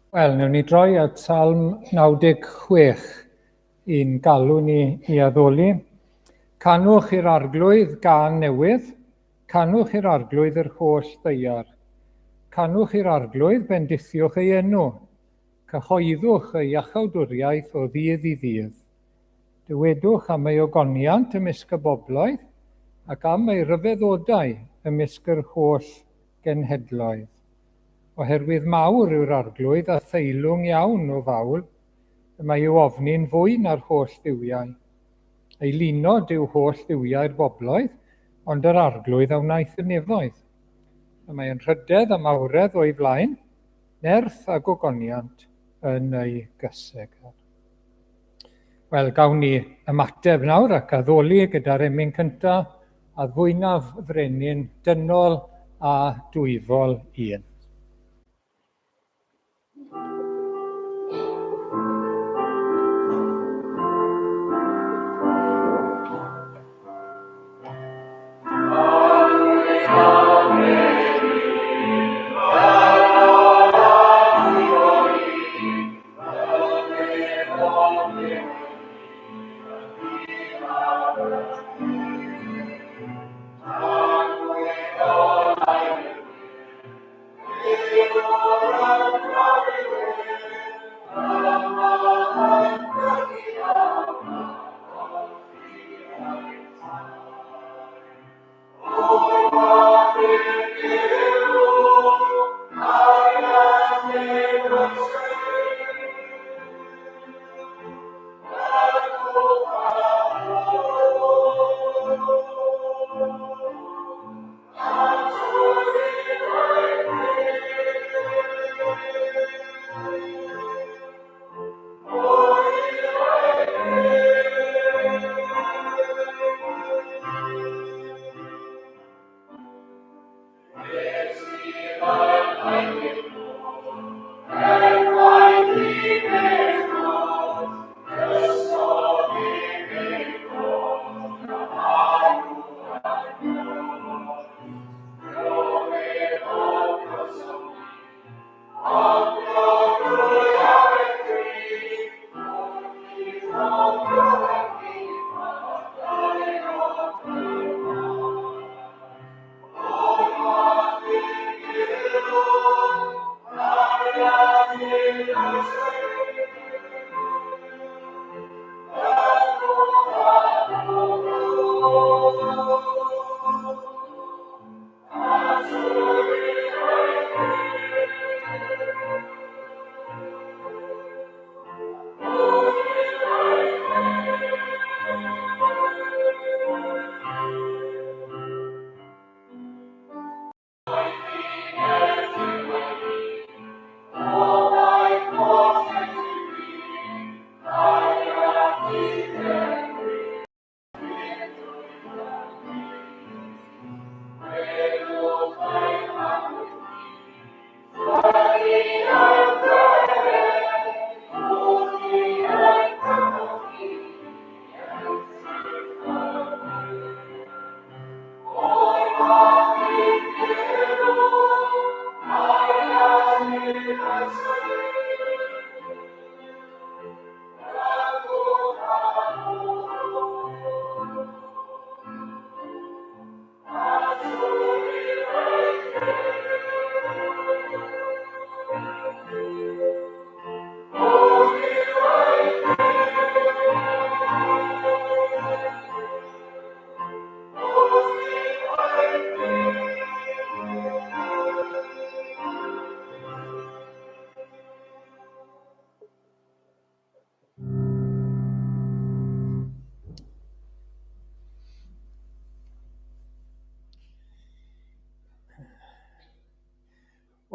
Wel, newn ni droi at Salm 96 i'n galw ni i addoli. Canwch i'r arglwydd gan newydd, canwch i'r arglwydd yr holl ddeiar. Canwch i'r arglwydd, bendithiwch ei enw. Cyhoeddwch ei iachawdwriaeth o ddydd i ddydd. Dywedwch am ei ogoniant ymysg y bobloedd, ac am ei ryfeddodau ymysg yr holl genhedloedd. Oherwydd mawr yw'r Arglwydd a theilwng iawn o fawl, y mae i'w ofni'n fwy na'r holl dduwiau. Ei linod yw holl dduwiau'r bobloedd, ond yr Arglwydd a wnaeth y nefoedd. Y mae yn rhydedd a mawredd o'i flaen, nerth a gogoniant yn ei gysegr. Wel, gawn ni ymateb nawr ac addoli gyda'r emyn cyntaf, addfwynaf frenin dynol a dwyfol un.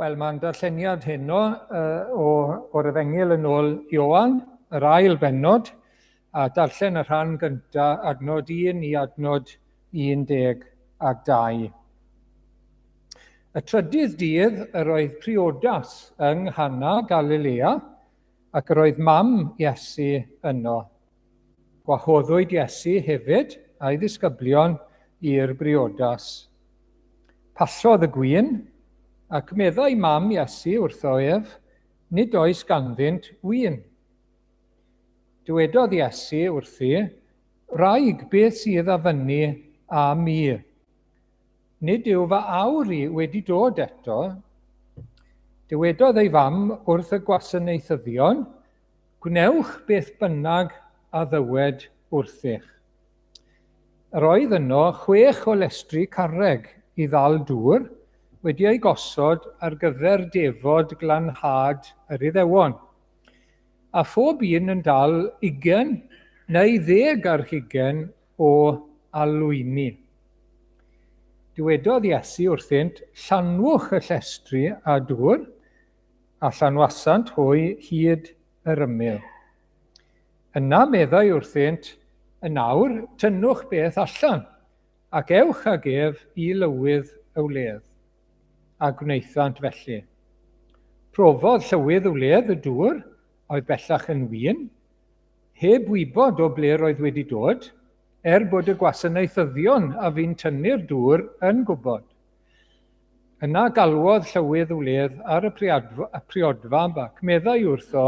Wel, mae'n darlleniad heno uh, o, o'r Efengyl yn ôl Ioan, yr ail bennod, a darllen y rhan gyntaf, adnod 1 i adnod 12. Y trydydd dydd yr oedd priodas yng Nghana, Galilea, ac yr oedd mam Iesu yno. Gwahoddwyd Iesu hefyd a'i ddisgyblion i'r briodas. Pallodd y gwin, ac meddai mam Iesu wrtho ef, Nid oes ganddynt win. Dywedodd Iesu wrthi, Wraig, beth sydd a fyny â mi? Nid yw fy awr i wedi dod eto. Dywedodd ei fam wrth y gwasanaethyddion, Gwnewch beth bynnag a ddywed wrthych. Yr oedd yno chwech o lestri carreg i ddal dŵr wedi eu gosod ar gyfer defod glanhad yr Iddewon, a phob un yn dal ugen neu ddeg ar hugen o alwyni. Dywedodd Iesu wrthynt, Llanwch y llestri â dŵr, a llanwasant hwy hyd yr ymyl. Yna meddai wrthynt, Yn awr, tynnwch beth allan, ac ewch ag ef i lywydd y wledd. A gwnaethant felly. Profodd llywydd y wledd y dŵr, a oedd bellach yn win, heb wybod o ble roedd wedi dod, er bod y gwasanaethyddion a fu'n tynnu'r dŵr yn gwybod. Yna galwodd llywydd y wledd ar y priodfab ac meddai wrtho,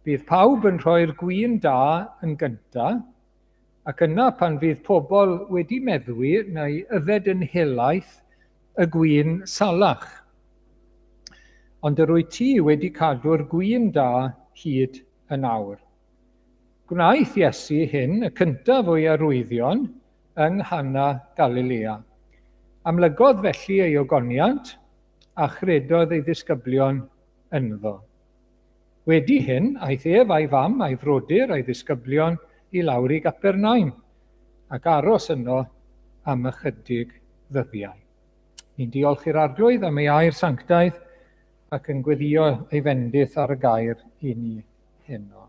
Bydd pawb yn rhoi'r gwin da yn gynta, ac yna pan fydd pobl wedi meddwi neu yfed yn helaeth, y gwin salach. Ond yr wyt ti wedi cadw'r gwin da hyd yn awr. Gwnaeth Iesu hyn, y cyntaf o'i arwyddion, yng Nghana Galilea. Amlygodd felly ei ogoniant, a chredodd ei ddisgyblion ynddo. Wedi hyn, aeth ef a'i fam, a'i frodyr, a'i ddisgyblion i lawr i Gapernaum, ac aros yno am ychydig ddyddiau. Ni'n diolch i'r Arglwydd am ei air sanctaidd ac yn gweddio ei fendith ar y gair i ni heno.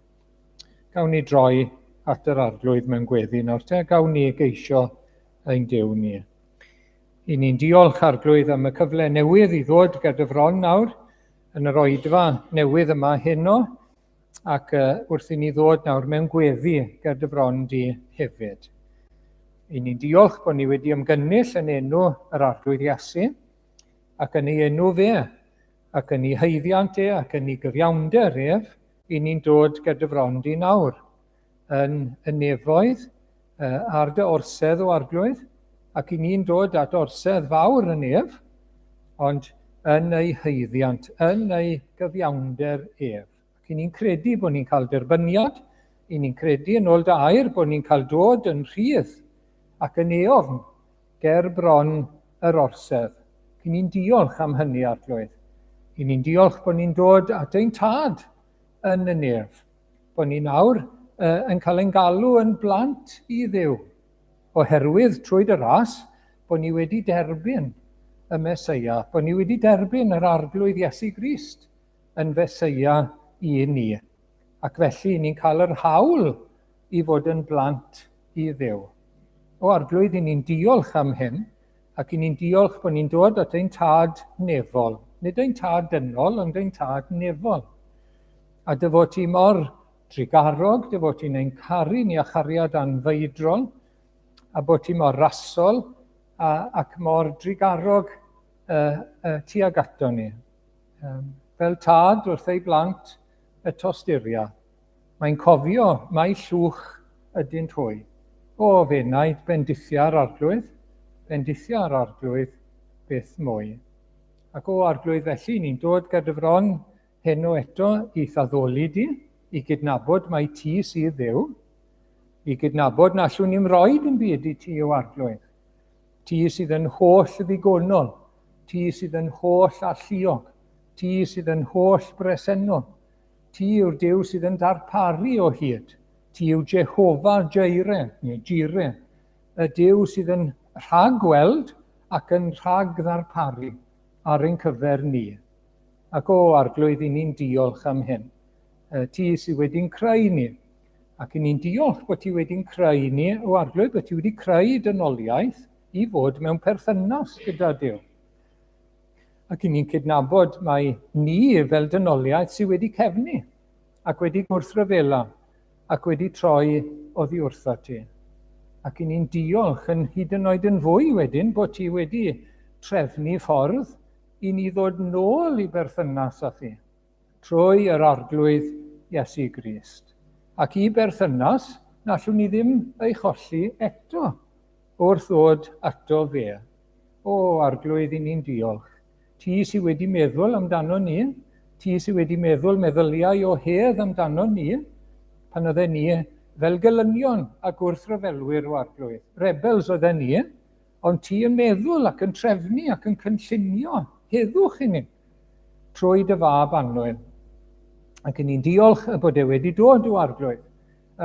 Gawn ni droi at yr Arglwydd mewn gweddi nawr te, gawn ni geisio ein Duw ni. I ni'n diolch Arglwydd am y cyfle newydd i ddod ger dy fron nawr yn yr oedfa newydd yma heno ac uh, wrth i ni ddod nawr mewn gweddi ger dy fron di hefyd. I ni'n diolch bod ni wedi ymgynnull yn enw yr Arglwydd Iesu ac yn ei enw fe ac yn ei haeddiant e ac yn ei gyfiawnder ef, i ni'n dod ger dy fron di nawr, yn y nefoedd, ar dy orsedd o Arglwydd, ac i ni'n dod at orsedd fawr y nef, ond yn ei haeddiant, yn ei gyfiawnder ef. Ac i ni'n credu bod ni'n cael derbyniad, i ni'n credu yn ôl dy air bod ni'n cael dod yn rhydd ac yn eofn ger bron yr orsedd. I ni'n diolch am hynny, Arglwydd. I ni'n diolch bod ni'n dod at ein tad yn y nef. Bod ni nawr uh, yn cael ein galw yn blant i Dduw. Oherwydd trwy dy ras, bod ni wedi derbyn y Meseia, bod ni wedi derbyn yr Arglwydd Iesu Grist yn Feseia i ni. Ac felly ni'n cael yr hawl i fod yn blant i Dduw. O Arglwydd, i ni'n diolch am hyn, ac i ni'n diolch bod ni'n dod at ein tad nefol. Nid ein tad dynol, ond ein tad nefol. A dy fod ti mor drugarog, dy fod ti'n ein caru ni â chariad anfeidrol, a bod ti mor rasol a, ac mor drugarog uh, uh, tuag ato ni. Um, fel tad wrth ei blant y tosturia, Mae'n cofio mai llwch ydynt hwy. O, f'enaid, bendithia'r Arglwydd, bendithia'r Arglwydd byth mwy. Ac o, Arglwydd, felly, ni'n dod ger dy fron heno eto i'th addoli di, i gydnabod mai ti sydd Dduw, i gydnabod na allwn ni'm roi dim byd i ti, o Arglwydd. Ti sydd yn holl ddigonol, ti sydd yn holl alluog, ti sydd yn holl bresennol, Ti yw'r Duw sydd yn darparu o hyd. Ti yw Jehofa Jireh, neu Jireh, y Duw sydd yn rhag-gweld ac yn rhag-ddarparu ar ein cyfer ni. Ac o, Arglwydd, i ni'n diolch am hyn. Ti sydd wedi'n creu ni. Ac i ni'n diolch bod ti wedi'n creu ni, o Arglwydd, bod ti wedi creu dynoliaeth i fod mewn perthynas gyda Duw. Ac i ni'n cydnabod mai ni fel dynoliaeth sydd wedi cefnu ac wedi gwrthryfela ac wedi troi oddi wrtho ti. Ac i ni'n diolch yn hyd yn oed yn fwy wedyn bod ti wedi trefnu ffordd i ni ddod nôl i berthynas â thi. trwy yr Arglwydd Iesu Grist. Ac i berthynas na allwn ni ddim ei cholli eto wrth ddod ato fe. O, Arglwydd, i ni'n diolch. Ti sydd wedi meddwl amdano ni, ti sydd wedi meddwl meddyliau o hedd amdano ni, pan oedden ni fel gelynion a gwrthryfelwyr o Arglwydd. Rebels oedden ni, ond ti yn meddwl ac yn trefnu ac yn cynllunio heddwch i ni trwy dy fab annwyl. Ac i ni'n diolch y bod e wedi dod o Arglwydd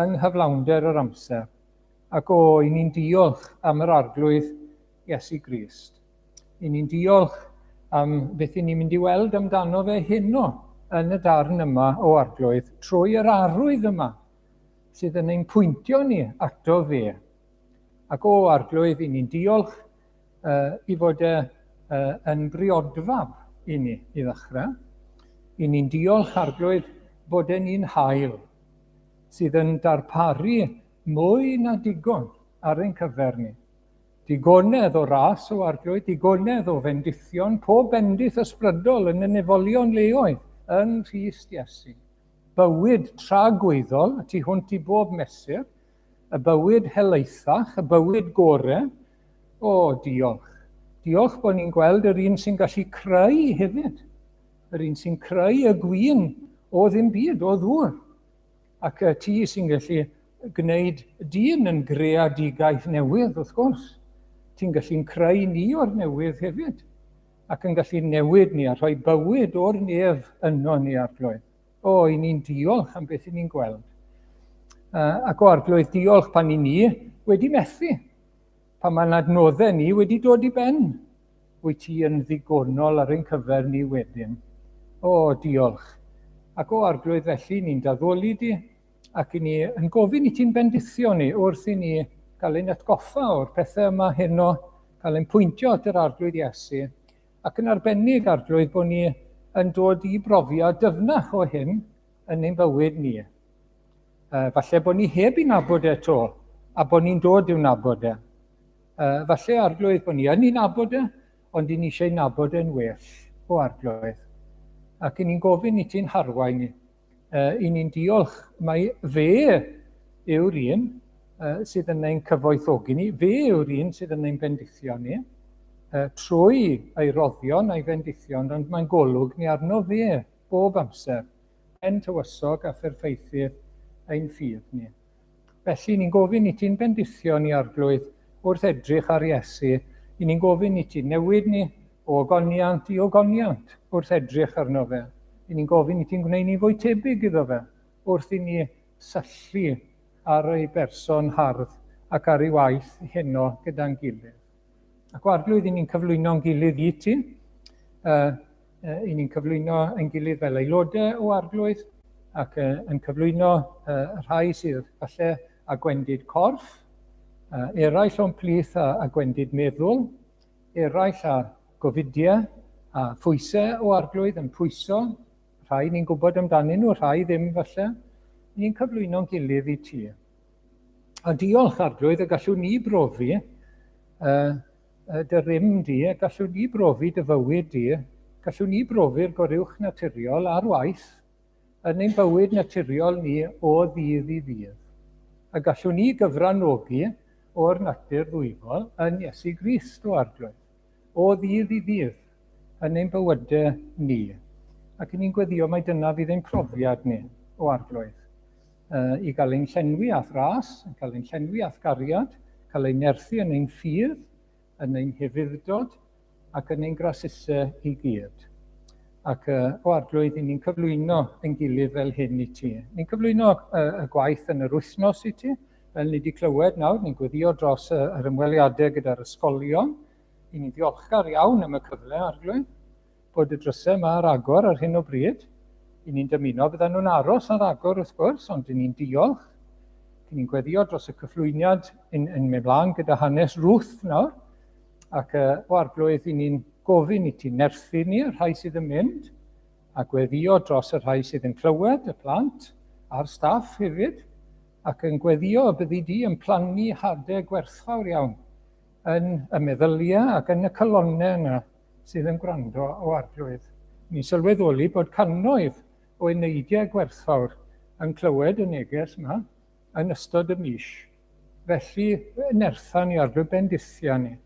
yng nghyflawnder yr amser. Ac o, i ni'n diolch am yr Arglwydd Iesu Grist. I ni'n diolch am beth i ni'n mynd i weld amdano fe heno yn y darn yma o Arglwydd, trwy yr arwydd yma sydd yn ein pwyntio ni ato fe. Ac o, Arglwydd, i ni'n diolch uh, i fod e uh, yn briodfab i ni i ddechrau. I ni'n diolch, Arglwydd, bod e'n un hael sydd yn darparu mwy na digon ar ein cyfer ni. Digonedd o ras o Arglwydd, digonedd o fendithion, pob bendith ysbrydol yn y nefolion leoedd yn Rhys Iesu. Bywyd tragwyddol, y tu hwnt i bob mesur, y bywyd helaethach, y bywyd gore. O, diolch. Diolch bod ni'n gweld yr un sy'n gallu creu hefyd. Yr un sy'n creu y gwin o ddim byd, o ddŵr. Ac y ti sy'n gallu gwneud dyn yn greadigaeth newydd, wrth gwrs. Ti'n gallu'n creu ni o'r newydd hefyd, ac yn gallu newid ni a rhoi bywyd o'r nef yno ni, Arglwydd. O, i ni'n diolch am beth i ni'n gweld. Ac o Arglwydd, diolch pan i ni wedi methu, pan mae'n adnoddau ni wedi dod i ben. Wyt ti yn ddigonol ar ein cyfer ni wedyn. O, diolch. Ac o Arglwydd, felly ni'n daddoli di, ac i ni yn gofyn i ti'n bendithio ni wrth i ni gael ein atgoffa o'r pethau yma heno, cael ein pwyntio at yr Arglwydd Iesu, ac yn arbennig, Arglwydd, bod ni yn dod i brofiad dyfnach o hyn yn ein bywyd ni. Falle bod ni heb i nabod e to, a bod ni'n dod i'w nabod e. Falle, Arglwydd, bod ni yn ei nabod e, ond i ni eisiau ei nabod e'n well, o Arglwydd. Ac i ni'n gofyn i ti'n harwain ni. I ni'n diolch mai fe yw'r un sydd yn ein cyfoethogi ni, fe yw'r un sydd yn ein bendithio ni, trwy ei roddion a'i fendithion, ond mae'n golwg ni arno fe bob amser, pen tywysog a pherffeithydd ein ffydd ni. Felly, ni'n gofyn i ti'n bendithio ni, Arglwydd, wrth edrych ar Iesu. I ni'n gofyn i ti newid ni o ogoniant i ogoniant wrth edrych arno fe. I ni'n gofyn i ti'n gwneud ni fwy tebyg iddo fe wrth i ni syllu ar ei berson hardd ac ar ei waith heno gyda'n gilydd. Ac o Arglwydd, i ni'n cyflwyno'n gilydd i ti. I ni'n cyflwyno ein gilydd fel aelodau o Arglwydd ac yn cyflwyno y rhai sydd falle â gwendid corff, eraill o'n plith â, â gwendid meddwl, eraill â gofidiau a phwysau o Arglwydd yn pwyso, rhai ni'n gwybod amdanyn nhw, rhai ddim falle. Ni'n cyflwyno'n gilydd i ti. A diolch, Arglwydd, y gallwn ni brofi dy rym di, y gallwn ni brofi dy fywyd di, gallwn ni brofi'r goruwch naturiol ar waith yn ein bywyd naturiol ni o ddydd i ddydd. A gallwn ni gyfranogi o'r natur ddwyfol yn Iesu Grist, o Arglwydd, o ddydd i ddydd yn ein bywydau ni. Ac ni'n gweddio mai dyna fydd ein profiad ni, o Arglwydd. i gael ein llenwi â'th ras, yn cael ein llenwi â'th gariad, cael ein nerthu yn ein ffydd, yn ein hefudd-dod ac yn ein grasusau i gyd. Ac o Arglwydd, i ni'n cyflwyno ein gilydd fel hyn i ti. Ni'n cyflwyno y gwaith yn yr wythnos i ti, fel ni wedi clywed nawr, ni'n gweddio dros yr ymweliadau gyda'r ysgolion. I ni'n ddiolchgar iawn am y cyfle, Arglwydd. bod y drysau yma ar agor ar hyn o bryd. I ni'n dymuno byddan nhw'n aros ar agor wrth gwrs, ond i ni'n diolch. I ni'n gweddio dros y cyflwyniad yn, yn mynd mlaen gyda hanes Ruth nawr. Ac uh, o Arglwydd, i ni'n gofyn i ti nerthu ni, y rhai sydd yn mynd, a gweddio dros y rhai sydd yn clywed, y plant, a'r staff hefyd, ac yn gweddio y byddi di yn plannu hadau gwerthfawr iawn yn y meddyliau ac yn y calonnau yna sydd yn gwrando o Arglwydd. Ni'n sylweddoli bod cannoedd o eneidiau gwerthfawr yn clywed y neges yma yn ystod y mis. Felly, nertha ni, Arglwydd, bendithia ni.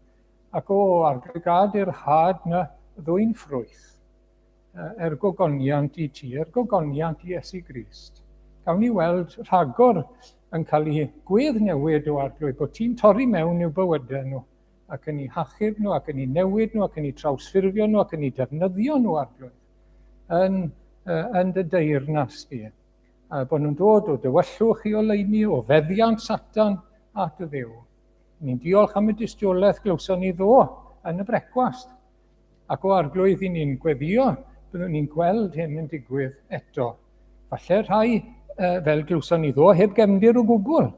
Ac o, Arglwydd, gad i'r had na ddwyn ffrwyth er gogoniant i ti, er gogoniant i Iesu Grist. Gawn ni weld rhagor yn cael ei gwedd newid o Arglwydd, bod ti'n torri mewn i'w bywydau nhw, ac yn eu hachub nhw, ac yn eu newid nhw, ac yn eu trawsffurfio nhw, ac yn eu defnyddio nhw, Arglwydd, yn, yn dy deyrnas di. A bod nhw'n dod o dywyllwch i oleuni, o feddiant Satan at y Dduw. Ni'n diolch am y dystiolaeth glywson ni ddo yn y brecwast. Ac o Arglwydd, i ni'n gweddio, byddwn ni'n gweld hyn yn digwydd eto. Falle rhai fel glywson ni ddo heb gefndir o gwbl,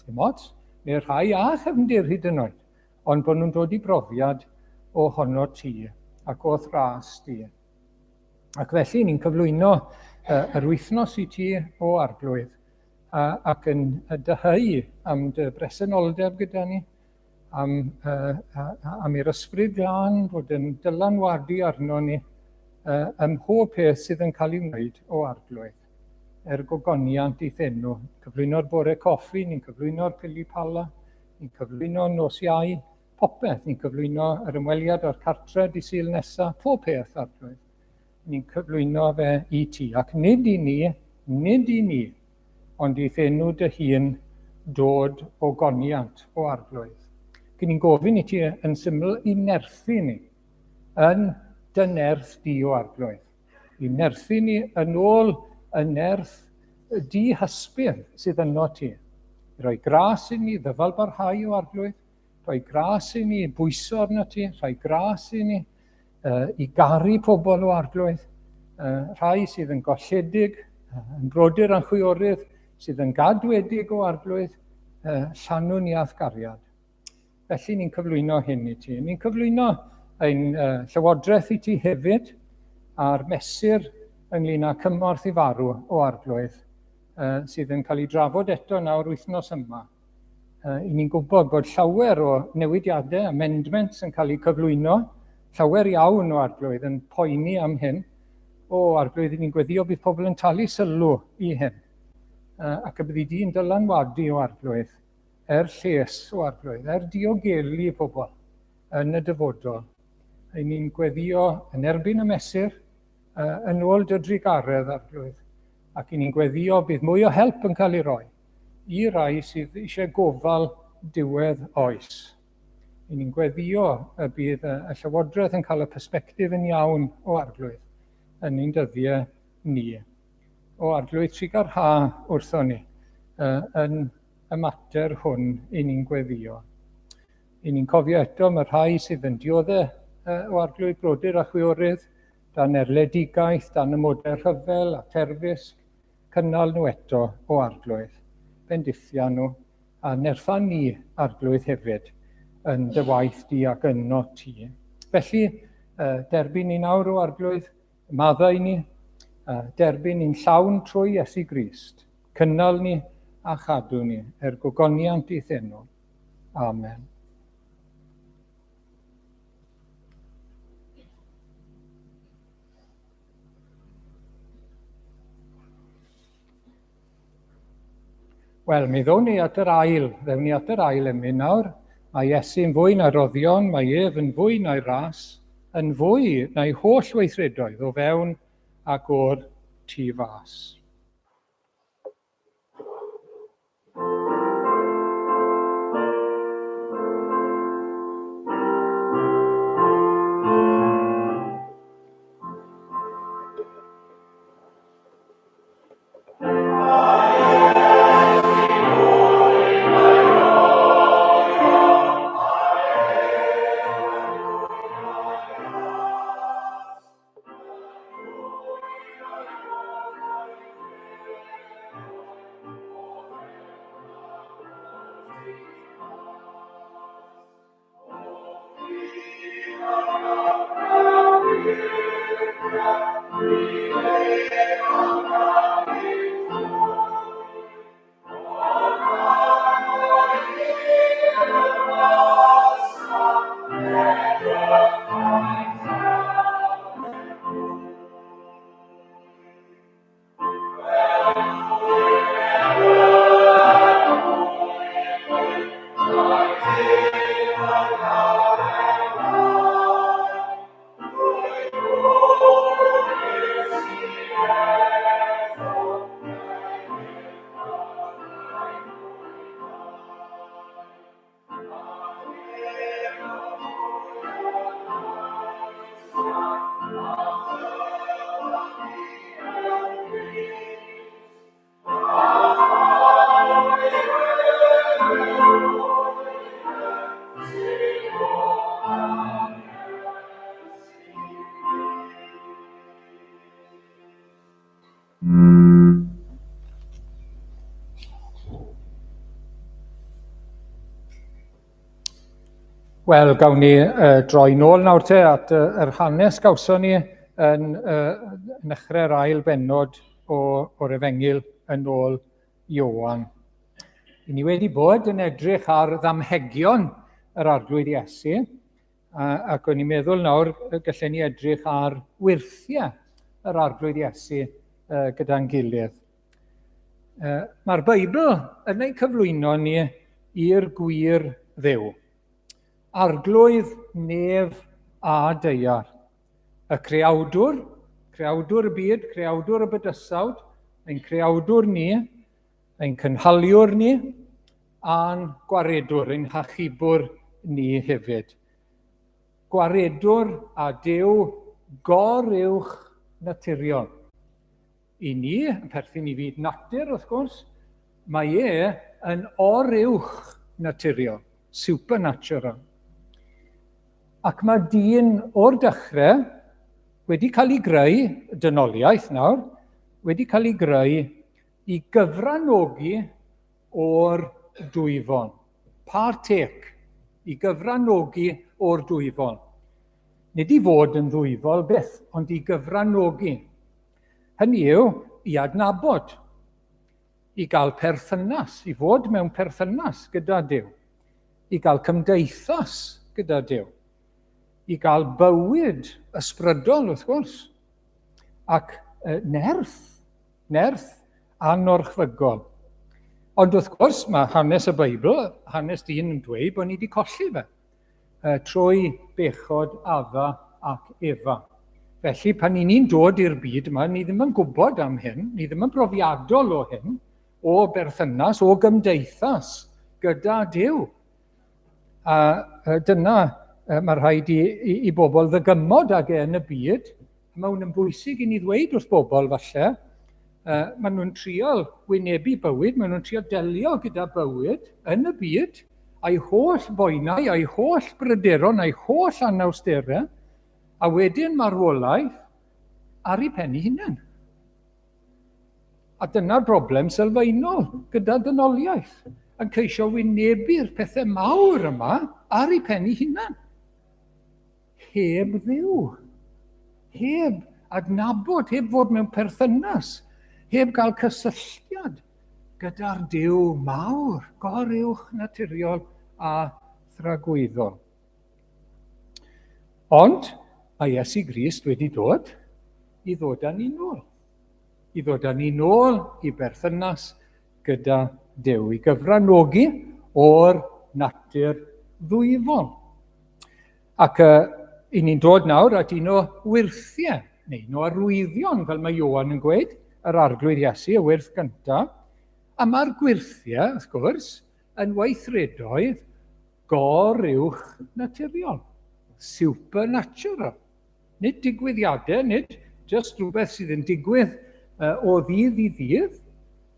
Dim ots, neu rhai â chefndir hyd yn oed, ond bod nhw'n dod i brofiad ohono ti ac o'th ras di. Ac felly ni'n cyflwyno yr wythnos i ti o Arglwydd ac yn dyheu am dy bresenoldeb gyda ni, am, am i'r Ysbryd Glân fod yn dylanwadu arno ni ym mhob peth sydd yn cael ei wneud o Arglwydd. Er gogoniant i'th enw. Cyflwyno'r bore coffi, ni'n cyflwyno'r pili pala, ni'n cyflwyno nos Iau, popeth, ni'n cyflwyno yr ymweliad o'r cartre di Sul nesa, pob peth, Arglwydd. Ni'n cyflwyno fe i ti, ac nid i ni, nid i ni, ond i'th enw dy hun dod o goniant o Arglwydd. Cyn ni'n gofyn i ti yn syml i nerthu ni, yn dy nerth di o Arglwydd. I nerthu ni yn ôl y nerth di hysbydd sydd yno ti. I roi gras i ni ddyfal barhau o Arglwydd, rhoi gras i ni bwyso arno ti, rhoi gras i ni i garu pobl o Arglwydd, rhai sydd yn golledig, yn brodyr a'n chwiorydd, sydd yn gadwedig o Arglwydd, llanw ni a'th gariad. Felly ni'n cyflwyno hyn i ti. Ni'n cyflwyno ein llywodraeth i ti hefyd a'r mesur ynglyn â cymorth i farw o Arglwydd sydd yn cael ei drafod eto nawr wythnos yma. I ni'n gwybod bod llawer o newidiadau, amendments yn cael eu cyflwyno, llawer iawn o Arglwydd yn poeni am hyn. O Arglwydd, i ni'n gweddio bydd pobl yn talu sylw i hyn, ac y byddi di'n dylanwadu o Arglwydd, er lles o Arglwydd, er diogelu pobl yn y dyfodol. I ni'n gweddio yn erbyn y mesur, yn ôl dy drugaredd, Arglwydd, ac i ni'n gweddio bydd mwy o help yn cael ei roi i rai sydd eisiau gofal diwedd oes. I ni'n gweddio y bydd y Llywodraeth yn cael y persbectif yn iawn o Arglwydd yn ein dyddiau ni. O Arglwydd, trugarha wrtho ni yn y mater hwn i ni'n gweddio. I ni'n cofio eto mae rhai sydd yn dioddef o Arglwydd brodyr a chwiorydd, dan erledigaeth, dan ymodau rhyfel a terfysg, Cynnal nhw eto, o Arglwydd. Bendithia nhw, a nertha ni, Arglwydd, hefyd, yn dy waith di ac yno ti. Felly, derbyn ni nawr, o Arglwydd, maddau ni, derbyn ni'n llawn trwy Iesu Grist. Cynnal ni a chadw ni er gogoniant i'th enw. Amen. Wel, mi ddown ni at yr ail, ddewn ni at yr ail emyn nawr. Mae Iesu'n fwy na roddion, mae ef yn fwy na'i ras, yn fwy na'i holl weithredoedd o fewn ac o'r tu fas. Wel, gawn ni uh, droi nôl nawr te at uh, yr hanes gawson ni yn uh, nechrau'r ail bennod o, o'r Efengyl yn ôl Ioan. I ni wedi bod yn edrych ar ddamhegion yr Arglwydd Iesu, a, ac o'n i'n meddwl nawr y gallen ni edrych ar wyrthiau yr Arglwydd Iesu uh, gyda'n gilydd. Uh, Mae'r Beibl yn ein cyflwyno ni i'r gwir ddew. Arglwydd nef a deiar. Y creawdwr, creawdwr y byd, creawdwr y bydysawd, ein creawdwr ni, ein cynhaliwr ni, a'n gwaredwr, ein hachubwr ni hefyd. Gwaredwr a Duw goruwch naturiol. I ni, yn perthyn i fyd natur wrth gwrs, mae e yn oruwch naturiol, supernatural. Ac mae dyn o'r dechrau wedi cael ei greu, dynoliaeth nawr, wedi cael ei greu i gyfranogi o'r dwyfol. Partake, i gyfranogi o'r dwyfol. Nid i fod yn ddwyfol byth, ond i gyfranogi. Hynny yw, i adnabod, i gael perthynas, i fod mewn perthynas gyda Duw, i gael cymdeithas gyda Duw, i gael bywyd ysbrydol, wrth gwrs, ac nerth, nerth anorchfygol. Ond wrth gwrs, mae hanes y Beibl, hanes dyn yn dweud bod ni wedi colli fe. trwy bechod Adda ac Efa. Felly, pan ni'n ni'n dod i'r byd yma, ni ddim yn gwybod am hyn, ni ddim yn brofiadol o hyn, o berthynas, o gymdeithas gyda Duw. A dyna mae rhaid i, i, i bobl ddygymod ag e yn y byd, Mae hwn yn bwysig i ni ddweud wrth bobl falle. Uh, maen nhw'n trial wynebu bywyd, maen nhw'n trial delio gyda bywyd yn y byd, a'i holl boenau, a'i holl bryderon, a'i holl anawsterau, a wedyn marwolaeth ar ei pen ei hunain. A dyna'r broblem sylfaenol gyda dynoliaeth, yn ceisio wynebu'r pethau mawr yma ar ei pen ei hunain. Heb Dduw. Heb adnabod, heb fod mewn perthynas, heb gael cysylltiad gyda'r Duw mawr, goruwch naturiol a thragwyddol. Ond mae Iesu Grist wedi dod i ddod â ni nôl. I ddod â ni nôl i berthynas gyda Duw, i gyfranogi o'r natur ddwyfol. Ac uh, i ni'n dod nawr at un o wyrthiau, neu un o arwyddion, fel mae Ioan yn gweud, yr arglwydd Iesu, y wyrth gyntaf. A mae'r gwyrthiau, wrth gwrs, yn weithredoedd goruwch naturiol, supernatural. Nid digwyddiadau, nid jyst rhywbeth sydd yn digwydd uh, o ddydd i ddydd.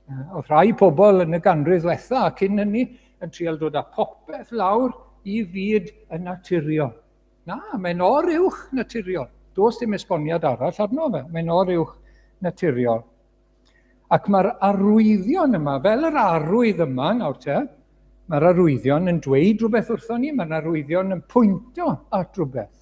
Uh, oedd rhai pobl yn y ganrif ddiwetha a cyn hynny yn trial dod â popeth lawr i fyd y naturiol. Na, mae'n or uwch naturiol. Does dim esboniad arall arno fe. Mae'n or uwch naturiol. Ac mae'r arwyddion yma, fel yr arwydd yma nawr te, mae'r arwyddion yn dweud rhywbeth wrthon ni, mae'r arwyddion yn pwynto at rhywbeth.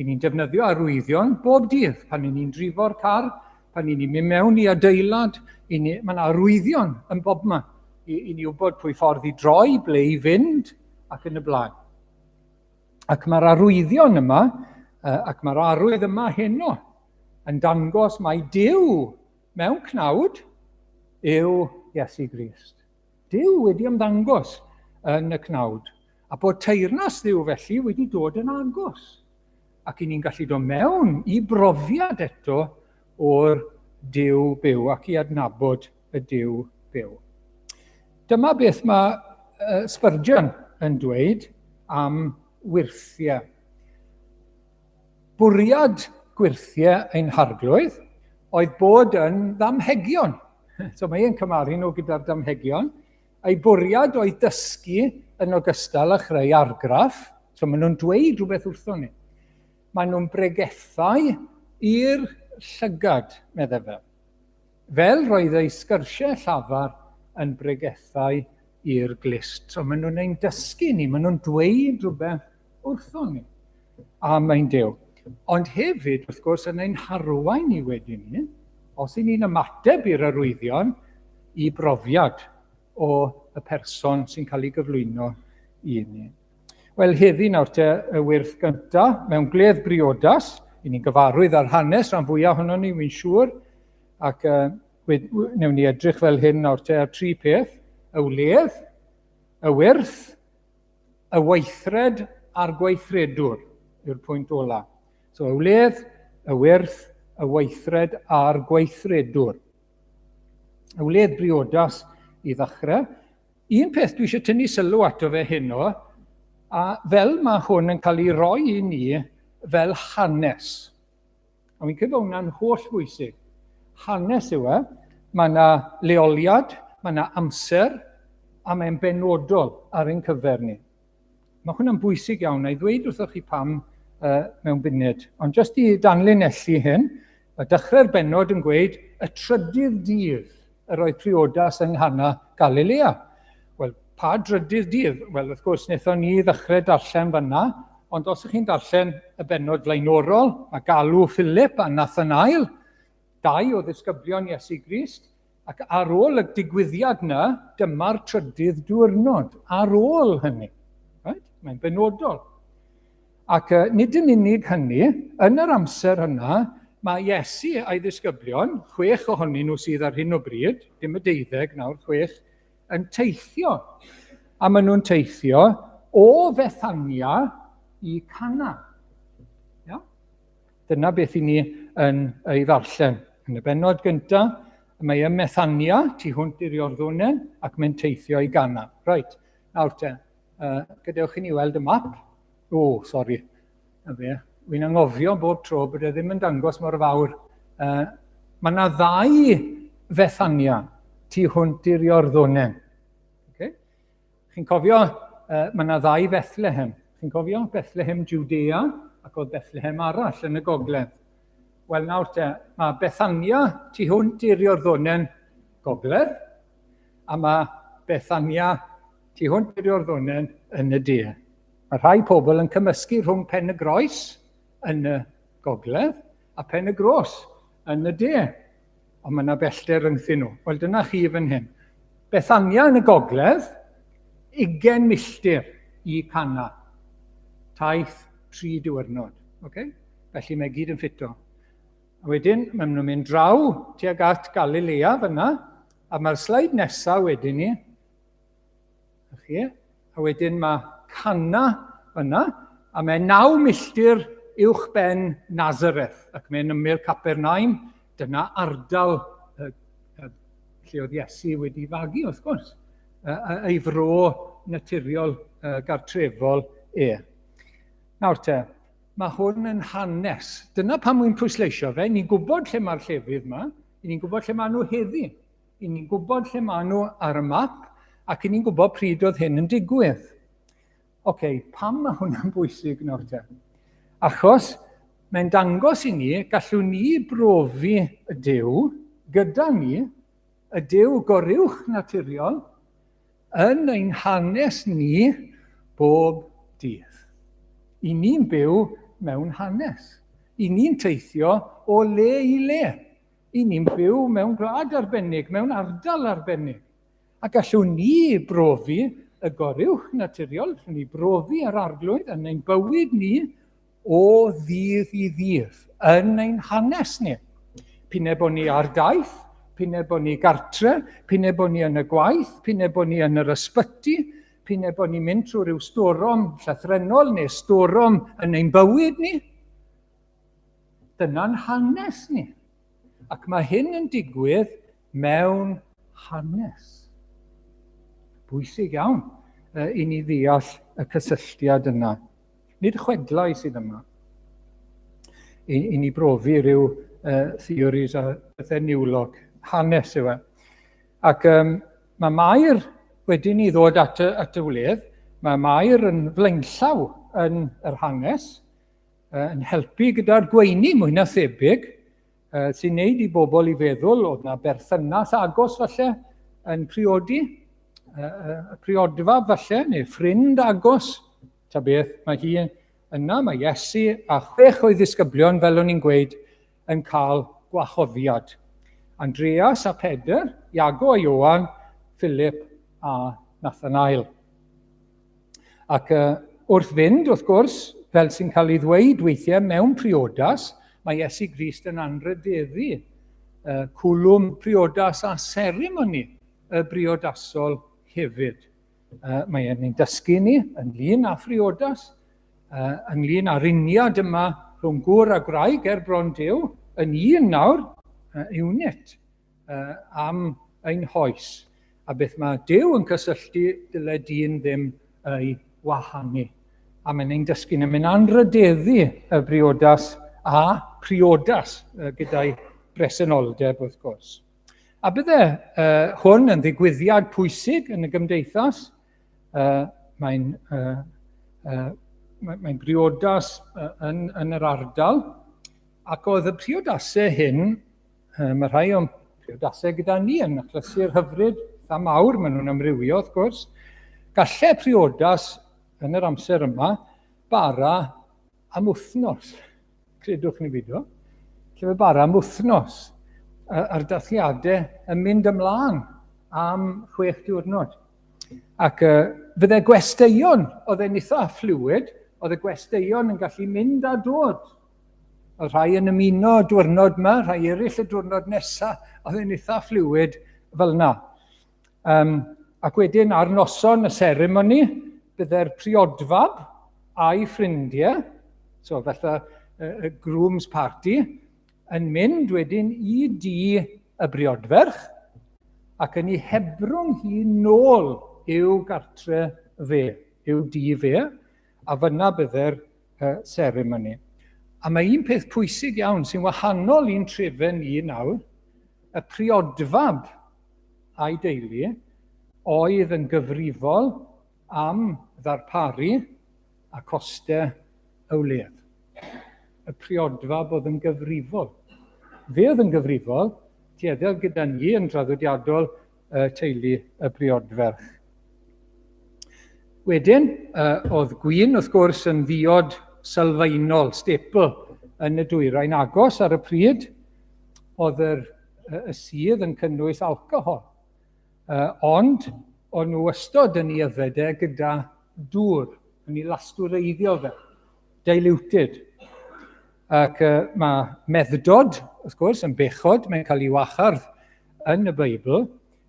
I ni'n defnyddio arwyddion bob dydd, pan i ni'n drifo'r car, pan i ni'n mynd mewn i adeilad, i ni, mae yna arwyddion yn bobman i, i ni wybod pwy ffordd i droi, ble i fynd, ac yn y blaen. Ac mae'r arwyddion yma, ac mae'r arwydd yma heno, yn dangos mai Duw mewn cnawd yw Iesu Grist. Duw wedi ymddangos yn y cnawd, a bod teyrnas Dduw felly wedi dod yn agos. Ac i ni'n gallu dod mewn i brofiad eto o'r Duw byw ac i adnabod y Duw byw. Dyma beth mae Spurgeon yn dweud am wyrthiau. Bwriad gwyrthiau ein harglwydd oedd bod yn ddamhegion. So mae e'n cymharu nhw gyda'r damhegion. Ei bwriad oedd dysgu yn ogystal â chreu argraff. So maen nhw'n dweud rhywbeth wrthon ni. Maen nhw'n bregethau i'r llygad, meddai fe. Fel roedd ei sgyrsiau llafar yn bregethau i'r glust. So maen nhw'n ein dysgu ni, maen nhw'n dweud rhywbeth wrthon ni am ein Duw. Ond hefyd, wrth gwrs, yn ein harwain ni wedyn ni, os y'n ni'n ymateb i'r arwyddion, i brofiad o y person sy'n cael ei gyflwyno i ni. Wel, heddi nawr te, y wyrth gynta, mewn gwledd briodas, i ni'n gyfarwydd ar hanes rhan fwyaf ohono ni, wy'n siŵr, ac uh, wnewn ni edrych fel hyn nawr te ar tri peth, y wledd, y wyrth, y weithred a'r gweithredwr yw'r pwynt ola. So y wledd, y wyrth, y weithred a'r gweithredwr. Y wledd briodas i ddechrau. Un peth dwi eisiau tynnu sylw ato fe heno, a fel mae hwn yn cael ei roi i ni fel hanes. A fi'n credu bod hwnna'n holl bwysig. Hanes yw e, mae yna leoliad, mae yna amser, a mae'n benodol ar ein cyfer ni. Mae hwnna'n bwysig iawn, na i ddweud wrthoch chi pam uh, mewn munud. Ond jyst i danlinellu hyn, mae dechrau'r bennod yn gweud y trydydd dydd yr oedd priodas yng Nghana Galilea. Wel, pa drydydd dydd? Wel, wrth gwrs, wnaethon ni ddechrau darllen fanna, ond os ydych chi'n darllen y bennod flaenorol, mae galw Philip a Nathanael, dau o ddisgyblion Iesu Grist, ac ar ôl y digwyddiad yna, dyma'r trydydd diwrnod, ar ôl hynny. Right? Mae'n benodol. Ac nid yn unig hynny, yn yr amser yna, mae Iesu a'i ddisgyblion, chwech ohonyn nhw sydd ar hyn o bryd, dim y deuddeg nawr, chwech, yn teithio. A maen nhw'n teithio o Fethania i Cana. Ia? Dyna beth i ni yn ei ddarllen. Yn y bennod gyntaf, mae ym Methania, tu hwnt i'r Iorddonen, ac mae'n teithio i Gana. Reit, nawr te, gadewch i ni weld y map. O, sori. Na fe. Wy'n angofio bob tro bod e ddim yn dangos mor fawr. Uh, mae yna ddau Fethania tu hwnt i'r Iorddonen. Okay? Chi'n cofio, uh, mae yna ddau Bethlehem. Chi'n cofio Bethlehem Judea ac oedd Bethlehem arall yn y gogledd. Wel nawr te, mae Bethania tu hwnt i'r Iorddonen gogledd, a mae Bethania tu hwnt i'r Iorddonen yn y de. Mae rhai pobl yn cymysgu rhwng Pen y Groes yn y gogledd a Pen y Gros yn y de. Ond mae yna bellter rhyngthyn nhw. Wel, dyna chi fan hyn. Bethania yn y gogledd, 20 milltir i Cana. Taith tri diwrnod. Okay? Felly mae gyd yn ffito. A wedyn, maen nhw'n mynd draw tuag at Galilea fyna, a mae'r sleid nesaf wedyn ni, chi, a wedyn mae Cana fyna, a mae 9 milltir uwch ben Nazareth, ac mae'n ymyl Capernaum, dyna ardal uh, uh, lle oedd Iesu wedi fagu, wrth gwrs, uh, ei fro naturiol uh, gartrefol e. Nawr te, Mae hwn yn hanes. Dyna pam wy'n pwysleisio fe. Ni'n gwybod lle mae'r llefydd yma. Ni'n gwybod lle maen nhw heddi. Ni'n gwybod lle maen nhw ar y map ac ni'n gwybod pryd oedd hyn yn digwydd. Oce, okay, pam mae hwnna'n bwysig nawr te? Achos mae'n dangos i ni, gallwn ni brofi y Duw gyda ni, y Duw goruwch naturiol, yn ein hanes ni bob dydd. I ni'n byw mewn hanes. I ni'n teithio o le i le. I ni'n byw mewn gwlad arbennig, mewn ardal arbennig. A gallwn ni brofi y goruwch naturiol, gallwn ni brofi yr arglwydd yn ein bywyd ni o ddydd i ddydd yn ein hanes ni. P'un bod ni ar daith, p'un bod ni gartre, p'un bod ni yn y gwaith, p'un bod ni yn yr ysbyty, p'un bod ni'n mynd trwy rhyw storom llythrennol neu storom yn ein bywyd ni. Dyna'n hanes ni. Ac mae hyn yn digwydd mewn hanes. Bwysig iawn i ni ddeall y cysylltiad yna. Nid chwedlau sydd yma. I, i ni brofi rhyw uh, theories a pethau niwlog. Hanes yw e. Ac um, mae Mair wedyn i ddod at y, at y wledd. Mae Mair yn flaenllaw yn yr hanes, uh, yn helpu gyda'r gweini mwy na thebyg, uh, sy'n neud i bobl i feddwl oedd na berthynas agos falle yn priodi, uh, uh, priodfa falle, neu ffrind agos. Ta beth, mae hi yna, mae Iesu a chwech o'i ddisgyblion, fel o'n i'n gweud, yn cael gwahoddiad. Andreas a Pedr, Iago a Ioan, Philip a Nathanael. Ac uh, wrth fynd, wrth gwrs, fel sy'n cael ei ddweud weithiau mewn priodas, mae Iesu Grist yn anrhydeddu uh, cwlwm priodas a seremoni y briodasol hefyd. Uh, mae e'n ein dysgu ni ynglyn â phriodas, uh, ynglyn â'r uniad yma rhwng gŵr a gwraig er bron Duw, yn un nawr, uh, unit, uh, am ein hoes. A beth mae Duw yn cysylltu, dyle dyn ddim ei wahanu. A mae'n ein dysgu ni, mae'n anrhydeddu y briodas a priodas gyda'i bresenoldeb wrth gwrs. A bydde uh, hwn yn ddigwyddiad pwysig yn y gymdeithas. Uh, mae'n uh, uh, mae, mae briodas uh, yn, yn yr ardal. Ac oedd y priodasau hyn, uh, mae rhai o'n priodasau gyda ni yn achlysur hyfryd, eitha mawr, maen nhw'n amrywio wrth gwrs. Gallai priodas yn yr amser yma bara am wythnos. Credwch ni beidio. Lle fe bara am wythnos a'r dathliadau yn mynd ymlaen am chwech diwrnod. Ac uh, fydde gwesteion, oedd e'n eitha fluid, oedd y gwesteion yn gallu mynd a dod. Oedd rhai yn ymuno y diwrnod yma, rhai eraill y diwrnod nesaf, oedd e'n eitha fluid fel yna. Um, ac wedyn ar noson y seremoni, bydde'r priodfab a'i ffrindiau, so fatha y groom's party, yn mynd wedyn i dŷ y briodferch ac yn ei hebrwng hi nôl i'w gartre fe, i'w dŷ fe, a fyna bydde'r uh, seremoni. A mae un peth pwysig iawn sy'n wahanol i'n trefen ni nawr, y priodfab a'i deulu oedd yn gyfrifol am ddarparu a costau y wledd. Y priodfab oedd yn gyfrifol. Fe oedd yn gyfrifol, tueddiad gyda ni yn draddodiadol y teulu y briodferch. Wedyn, uh, oedd gwin, wrth gwrs, yn ddiod sylfaenol, staple, yn y dwyrain agos ar y pryd. Oedd yr, y sydd yn cynnwys alcohol. Uh, ond, o'n nhw ystod yn ei yfed e gyda dŵr, yn ei lastwreiddio fe, diluted. Ac uh, mae meddwdod, wrth gwrs, yn bechod, mae'n cael ei wachardd yn y Beibl,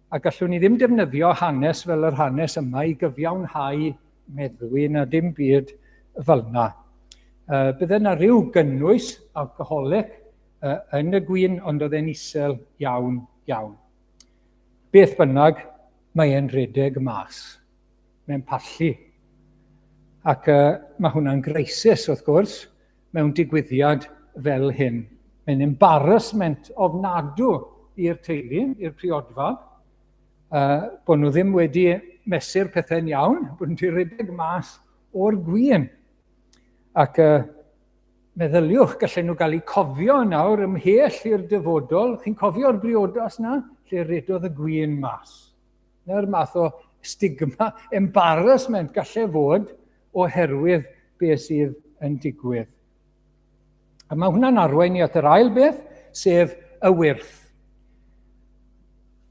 a gallwn ni ddim defnyddio hanes fel yr hanes yma i gyfiawnhau meddwi na dim byd fel yna. Uh, bydde yna rhyw gynnwys alcoholic uh, yn y gwin, ond oedd e'n isel iawn, iawn. Beth bynnag, mae e'n rhedeg mas. Mae'n pallu. Ac uh, mae hwnna'n greisus, wrth gwrs, mewn digwyddiad fel hyn. Mae'n embarrassment ofnadw i'r teulu, i'r priodfab, uh, bod nhw ddim wedi mesur pethau'n iawn, bod nhw wedi rhedeg mas o'r gwin. Ac uh, Meddyliwch, gallen nhw gael eu cofio nawr ymhell i'r dyfodol. Chi'n cofio'r briodas na, lle redodd y gwin mas. Na'r math o stigma, embarrassment gallai fod oherwydd beth sydd yn digwydd. A mae hwnna'n arwain ni at yr ail beth, sef y wyrth.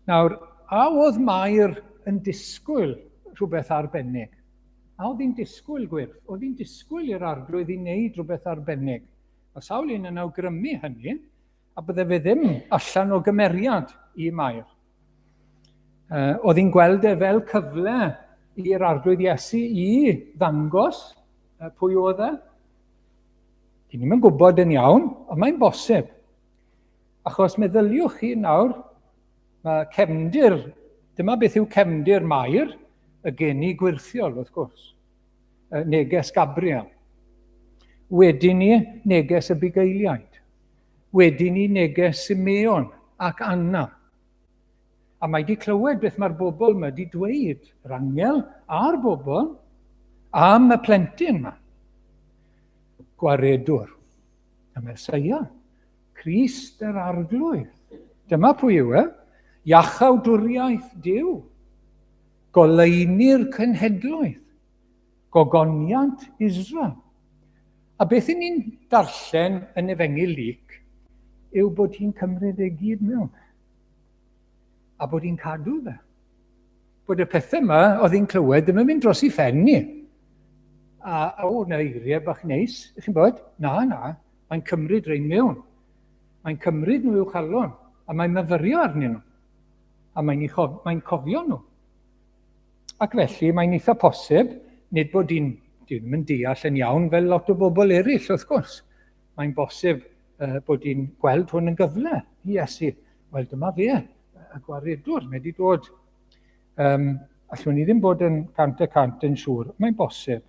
Nawr, a oedd Mair yn disgwyl rhywbeth arbennig? A oedd hi'n disgwyl gwyrth? Oedd hi'n disgwyl i'r arglwydd i wneud rhywbeth arbennig? Mae sawl un yn awgrymu hynny, a bydde fe ddim allan o gymeriad i Mair. Uh, oedd hi'n gweld e fel cyfle i'r arglwydd Iesu i ddangos uh, pwy oedd e. Dyn ni'n gwybod yn iawn, ond mae'n bosib. Achos meddyliwch chi nawr, Mae cefndir, dyma beth yw cefndir Mair, y geni gwyrthiol, wrth gwrs. Neges Gabriel. Wedyn ni, neges y bugeiliaid. Wedyn ni, neges Simeon ac Anna. A mae wedi clywed beth mae'r bobl yma wedi dweud, yr angel a'r bobl, am y plentyn yma. Gwaredwr, y Mesoea. Crist yr Arglwydd. Dyma pwy yw e. Iachawdwriaeth Duw. Goleuni'r cenhedloedd. Gogoniant Israel. A beth i ni'n darllen yn Efengyl Luc yw bod hi'n cymryd ei gyd mewn. A bod hi'n cadw fe. Bod y pethau yma oedd hi'n clywed ddim yn mynd dros i phen ni. A, o, na eiriau bach neis, ych chi'n bod? Na, na, mae'n cymryd rhain mewn. Mae'n cymryd nhw i'w chalon, a mae'n myfyrio arnyn nhw. A mae'n mae cofio nhw. Ac felly, mae'n eitha posib, nid bod hi'n ddim yn deall yn iawn fel lot o bobl eraill, wrth gwrs. Mae'n bosib bod hi'n gweld hwn yn gyfle i Iesu. Wel, dyma fe, y gwaredwr, mae wedi dod. Um, allwn ni ddim bod yn 100% yn siŵr. Mae'n bosib.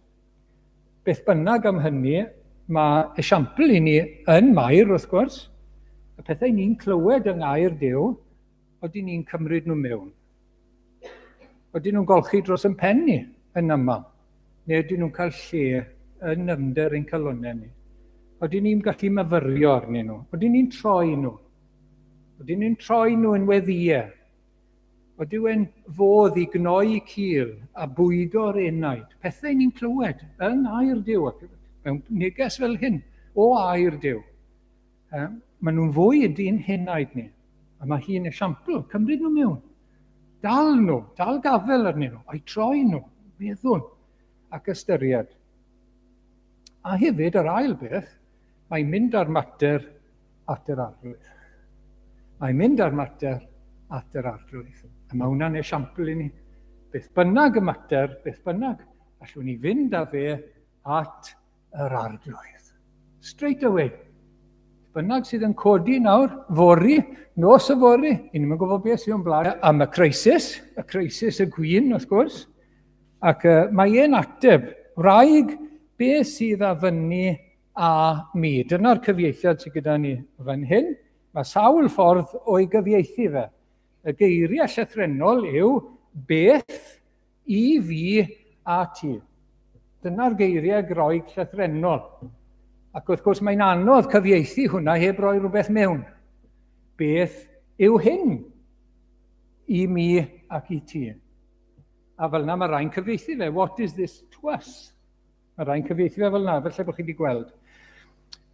Beth bynnag am hynny, mae esiampl i ni yn Mair, wrth gwrs. Y pethau ni'n clywed yng ngair Duw, oedden ni'n cymryd nhw mewn. Oedden nhw'n golchi dros yn pen ni yn aml? Neu ydyn nhw'n cael lle yn nyfnder ein calonnau ni? Oedden ni'n gallu myfyrio arnyn nhw? Oedden ni'n troi nhw? Oedden ni'n troi nhw yn weddïau? Oedden e'n fodd i gnoi cil a bwydo'r enaid? Pethau ni'n clywed yng ngair Duw, ac mewn neges fel hyn, o air Duw. Maen nhw'n fwyd i'n henaid ni. A mae hi'n esiampl, cymryd nhw mewn. Dal nhw, dal gafel arnyn nhw, a'i troi nhw, meddwl ac ystyried. A hefyd, yr ail beth, mae'n mynd â'r mater at yr arglwydd. Mae'n mynd â'r mater at yr arglwydd. A mae hwnna'n esiampl i ni. Beth bynnag y mater, beth bynnag, allwn ni fynd â fe at yr arglwydd. Straight away. Bynnag sydd yn codi nawr, fori, nos y fori, i ni'n gwybod beth sydd o'n blaen am y crisis, y crisis y gwyn, wrth gwrs. Ac uh, mae e'n ateb, wraig, beth sydd a fyny a mi? Dyna'r cyfieithiad sydd gyda ni fan hyn. Mae sawl ffordd o'i gyfieithu fe. Y geiriau llythrennol yw beth, I fi a ti. Dyna'r geiriau Groeg llythrennol. Ac wrth gwrs mae'n anodd cyfieithu hwnna heb roi rhywbeth mewn. Beth yw hyn i mi ac i ti? A fel yna mae rhai'n cyfieithu fe. What is this to us? Mae rhai'n cyfieithu fe fel yna, felly bod chi wedi gweld.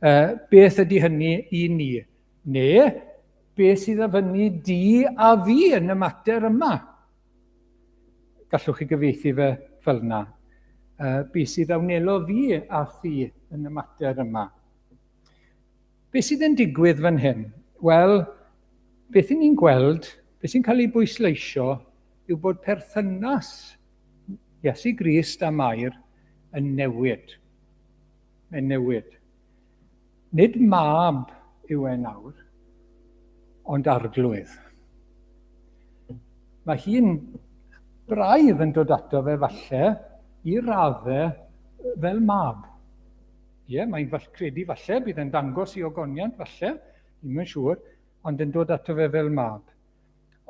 Uh, beth ydy hynny i ni? Neu, beth sydd â fyny di a fi yn y mater yma? Gallwch chi gyfieithu fe fel yna. Uh, beth sydd a wnelo fi a thi yn y mater yma? Beth sydd yn digwydd fan hyn? Wel, beth y'n ni'n gweld, beth sy'n cael ei bwysleisio, yw bod perthynas Iesu Grist a Mair yn newid. Mae'n newid. Nid mab yw e nawr, ond arglwydd. Mae hi'n braidd yn dod ato fe falle i raddau fel mab. Ie, yeah, mae'n fall, credu falle, bydd e'n dangos i ogoniant falle, ddim yn siŵr, ond yn dod ato fe fel mab.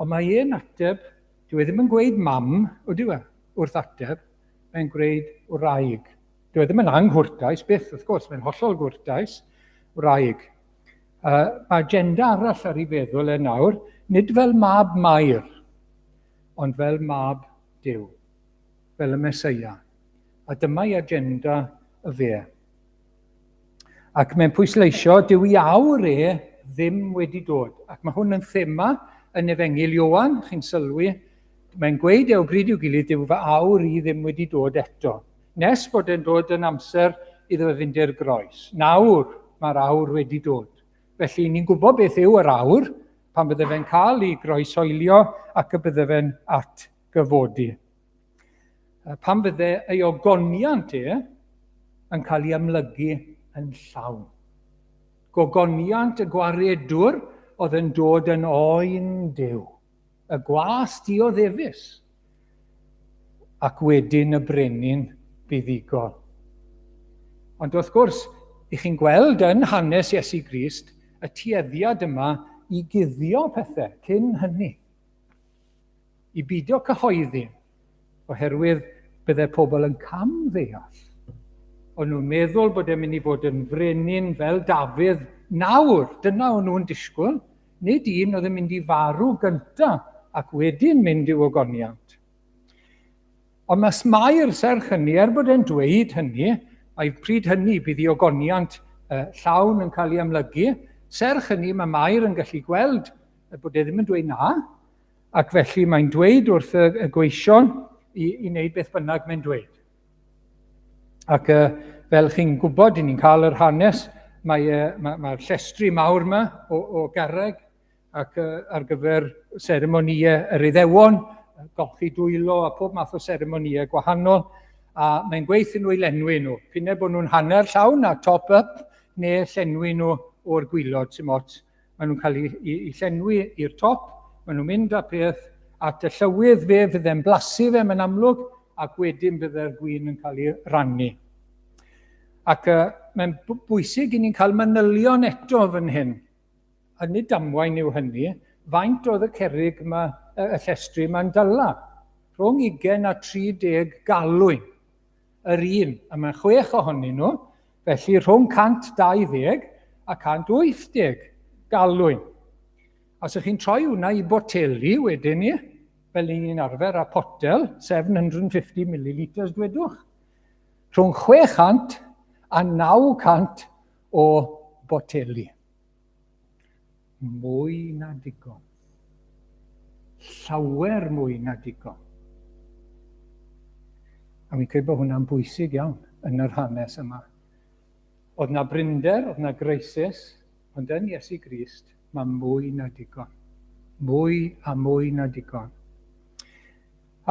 Ond mae e'n ateb, dyw e ddim yn gweud mam, ydyw e, wrth ateb, mae'n gweud wraig. Dyw e ddim yn anghwrtais, byth, wrth gwrs, mae'n hollol gwrtais, wraig. Uh, mae agenda arall ar ei feddwl e nawr, nid fel mab Mair, ond fel mab Duw, fel y Mesoea. A dyma'i agenda y fe. Ac mae'n pwysleisio, dyw i awr e ddim wedi dod. Ac mae hwn yn thema yn Efengyl Ioan, chi'n sylwi. Mae'n gweud e o bryd i'w gilydd, dyw fy awr i ddim wedi dod eto. Nes bod e'n dod yn amser iddo fe fynd i'r groes. Nawr mae'r awr wedi dod. Felly ni'n gwybod beth yw yr awr, pan bydde fe'n cael ei groeshoelio ac y bydde fe'n atgyfodi. Pan fydde ei ogoniant e yn cael ei amlygu yn llawn. Gogoniant y gwaredwr oedd yn dod yn oen Duw, y gwas dioddefus, ac wedyn y brenin buddugol. Ond wrth gwrs, i chi'n gweld yn hanes Iesu Grist y tueddiad yma i guddio pethau cyn hynny. I beidio cyhoeddi, oherwydd bydde pobl yn cam ddeall. O'n nhw'n meddwl bod e'n mynd i fod yn frenin fel Dafydd nawr, dyna o'n nhw'n disgwyl, nid un oedd yn mynd i farw gynta ac wedyn mynd i'w ogoniant. Ond mae Mair serch hynny, er bod e'n dweud hynny, a'i pryd hynny bydd i ogoniant llawn yn cael ei amlygu, serch hynny mae Mair yn gallu gweld bod e ddim yn dweud na, ac felly mae'n dweud wrth y, y gweision i, i wneud beth bynnag mae'n dweud. Ac uh, fel chi'n gwybod, ni'n cael yr hanes, mae'r uh, mae, mae llestri mawr yma o, o garreg ac uh, ar gyfer seremonïau yr Iddewon, golchi dwylo a pob math o seremonïau gwahanol, a mae'n gweithio nhw i lenwi nhw. P'un bod nhw'n hanner llawn a top up, neu llenwi nhw o'r gwylod, sy'n ots. Maen nhw'n cael eu, eu, eu llenwi i'r top, maen nhw'n mynd â peth at y llywydd fe, fydde'n blasu fe, mae'n amlwg, ac wedyn bydde'r gwin yn cael ei rannu. Ac uh, mae'n bwysig i ni'n cael manylion eto fan hyn. A nid damwain yw hynny, faint oedd y cerrig ma, y llestri ma'n dyla? Rhwng 20 a 30 galwyn yr un, a mae chwech ohonyn nhw, felly rhwng 120 a 180 galwyn. Os ydych chi'n troi hwnna i boteli wedyn ni, fel ni'n arfer â potel, 750 millilitres dwedwch, rhwng 600 a 900 o boteli. Mwy na digon. Llawer mwy na digon. A fi'n credu bod hwnna'n bwysig iawn yn yr hanes yma. Oedd na brinder, oedd na greisis, ond yn Iesu Grist, mae mwy na digon. Mwy a mwy na digon.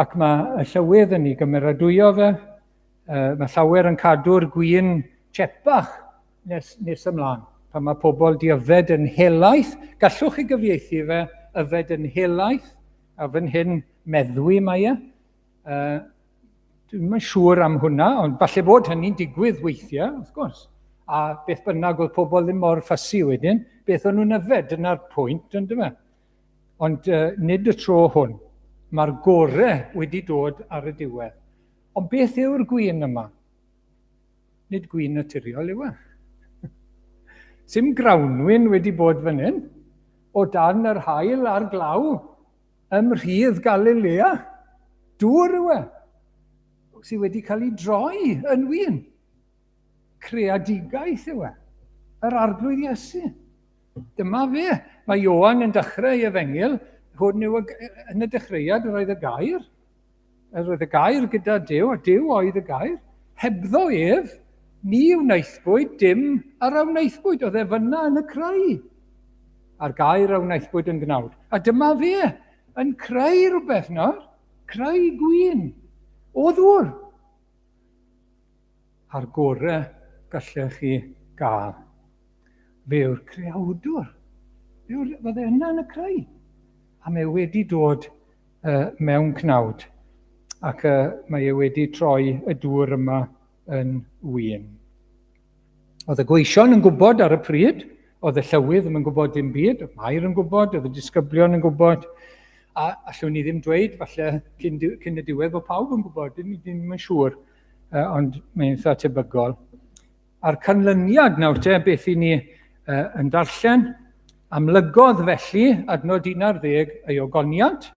Ac mae y llywydd yn ei gymeradwyo fe, mae llawer yn cadw'r gwin chepach nes, nes ymlaen. Pan mae pobl di yfed yn helaeth, gallwch chi gyfieithu fe, yfed yn helaeth, a fan hyn meddwi mae e. Dwi'n yn siŵr am hwnna, ond falle bod hynny'n digwydd weithiau, wrth gwrs. A beth bynnag oedd pobl ddim mor ffysi wedyn, beth o'n nhw'n yfed, dyna'r pwynt, ond dyma. Ond nid y tro hwn. Mae'r gore wedi dod ar y diwedd. Ond beth yw'r gwin yma? Nid gwin naturiol yw e. Sim grawnwin wedi bod fan hyn, o dan yr haul a'r glaw, ym mhridd Galilea. Dŵr yw e, sydd wedi cael ei droi yn win. Creadigaeth yw e, yr arglwydd Iesu. Dyma fe. Mae Ioan yn dechrau ei efengyl, hwn yw y, yn y dechreuad yr oedd y gair, Yr oedd y gair gyda Duw, a Duw oedd y gair. Hebddo ef, ni wnaethpwyd dim ar a wnaethpwyd. Oedd e fyna yn y creu. A'r gair a wnaethpwyd yn gnawd. A dyma fe, yn creu rhywbeth nawr. Creu gwin. O ddŵr. A'r gore gallech chi gael. Fe yw'r creawdwr. Fe yw'r, fydde yna yn y creu. A mae wedi dod uh, mewn cnawd, ac uh, mae e wedi troi y dŵr yma yn win. Oedd y gweision yn gwybod ar y pryd, oedd y llywydd ddim yn gwybod dim byd, oedd Mair yn gwybod, oedd y disgyblion yn gwybod, a allwn ni ddim dweud, falle cyn, cyn y diwedd bod pawb yn gwybod, dyn ni ddim yn siŵr, uh, ond mae'n eitha tebygol. A'r canlyniad nawr te, beth i ni uh, yn darllen, amlygodd felly adnod 11 ei ogoniant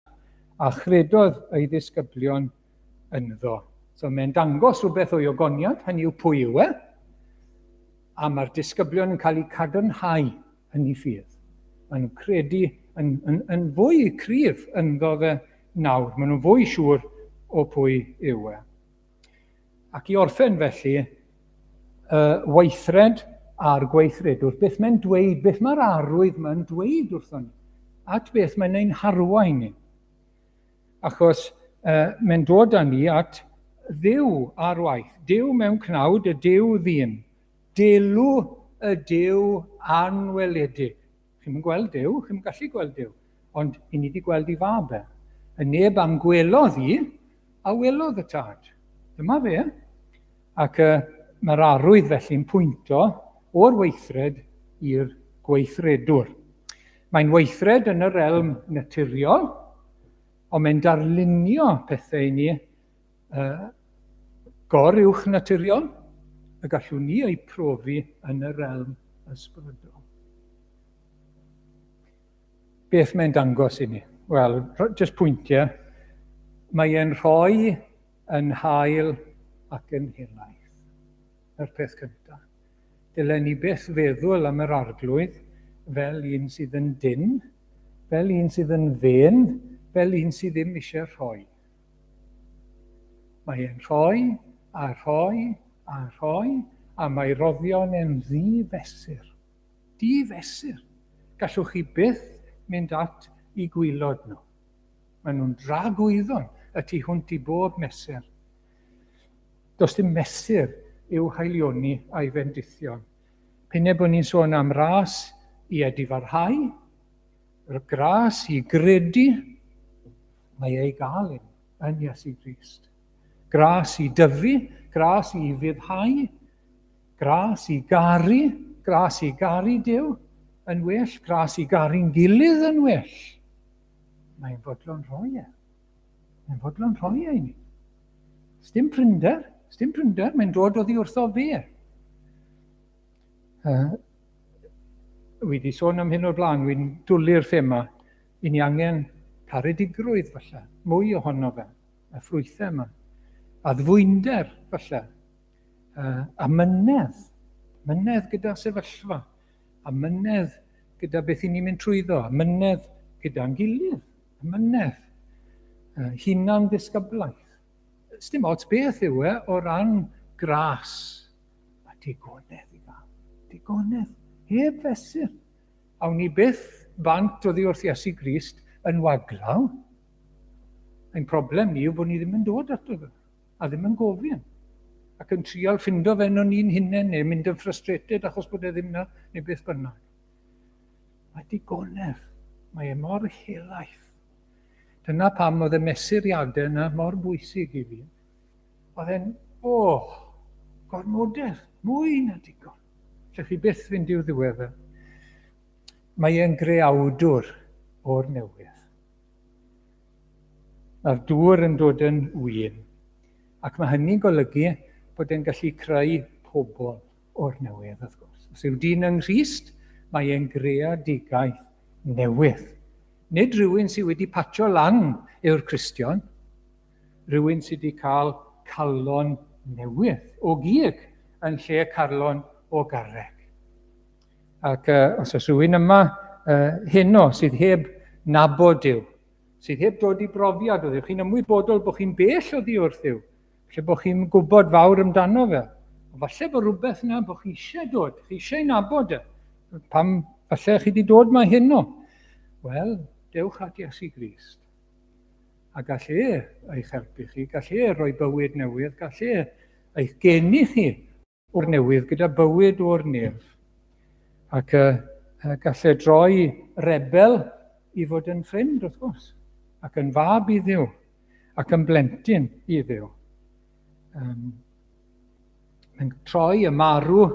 a chredodd ei ddisgyblion ynddo. So mae'n dangos rhywbeth o'i ogoniant, hynny yw pwy yw e, a mae'r disgyblion yn cael eu cadarnhau yn ei ffydd. Maen nhw'n credu yn, yn, yn fwy cryf ynddo fe nawr. Maen nhw'n fwy siŵr o pwy yw e. Ac i orffen felly, y weithred a'r gweithredwr, beth mae'n dweud, beth mae'r arwydd mae'n dweud wrthon ni, at beth mae'n ein harwain ni. Achos uh, mae'n dod â ni at Dduw ar waith, Duw mewn cnawd, y Duw ddyn, delw y Duw anweledig. Chi'm yn gweld Duw, chi'm yn gallu gweld Duw, ond i ni wedi gweld i fab e. Y neb am gwelodd i, a welodd y tad. Dyma fe. Ac uh, mae'r arwydd felly'n pwynto o'r weithred i'r gweithredwr. Mae'n weithred yn yr elm naturiol, ond mae'n darlunio pethau i ni uh, gor uwch naturiol y gallwn ni eu profi yn y realm ysbrydol. Beth mae'n dangos i ni? Wel, jyst pwyntiau. Mae e'n rhoi yn hael ac yn helaeth. Yr peth cyntaf. Dylen ni byth feddwl am yr Arglwydd fel un sydd yn dynn, fel un sydd yn fên, fel un sydd ddim eisiau rhoi. Mae e'n rhoi a rhoi a rhoi, a mae roddion e'n ddi-fesur. Di-fesur. Gallwch chi byth mynd at i gwylod nhw. Maen nhw'n dragwyddon y tu hwnt i bob mesur. Does dim mesur i'w haelioni a'i fendithion. P'un bod ni'n sôn am ras i edifarhau, yr gras i gredu, mae ei gael yn, yn Iesu Grist. Gras i dyfu, gras i ufuddhau, gras i garu, gras i garu Duw yn well, gras i garu'n gilydd yn well. Mae'n fodlon rhoi e. Mae'n fodlon rhoi e i ni. Sdim prinder, sdim prinder, mae'n dod oddi wrtho fe. Wi wedi sôn am hyn o'r blaen, wy'n dwlu'r thema. I ni angen caredigrwydd falle, mwy ohono fe, y ffrwythau yma. Addfwynder falle, a mynedd, mynedd gyda sefyllfa, a mynedd gyda beth i ni'n mynd trwyddo, a mynedd gyda'n gilydd, a mynedd, hunan ddisgyblaeth. Sdim ots beth yw e o ran gras a digonedd i gael. Digonedd, heb fesur. Awn ni byth bant oddi wrth Iesu Grist yn waglaw. Ein problem ni yw bod ni ddim yn dod ato fe, a ddim yn gofyn. Ac yn trial ffindo fe yn ni'n hunain neu mynd yn frustrated achos bod e ddim na, neu beth bynnag. Mae digonedd. Mae e mor helaeth. Dyna pam oedd y mesuriadau yna mor bwysig i fi. Oedd e'n, o, oh, gormodedd, mwy na digon. Lle chi byth fynd i'w ddiwedd e. Mae e'n greawdwr o'r newydd. Mae'r dŵr yn dod yn wyn, ac mae hynny'n golygu bod e'n gallu creu pobl o'r newydd, wrth gwrs. Os yw dyn yng Nghrist, mae e'n greadigaeth newydd. Nid rhywun sydd wedi patio lan yw'r Cristion, rhywun sydd wedi cael calon newydd o gig yn lle calon o garreg. Ac os oes rhywun yma heno sydd heb nabod Duw, sydd heb dod i brofiad o Dduw, chi'n ymwybodol bod chi'n bell o ddi wrth Dduw, falle bod chi'n gwybod fawr amdano fe, ond falle bod rhywbeth yna bod chi eisiau dod, chi eisiau nabod e. Pam falle chi wedi dod mae heno? Wel, dewch at Iesu Grist. A gall e eich helpu chi, gall e roi bywyd newydd, gall e eich geni chi o'r newydd gyda bywyd o'r nef. Ac gall e droi rebel i fod yn ffrind, wrth gwrs, ac yn fab i Dduw, ac yn blentyn i Dduw. Mae'n troi y marw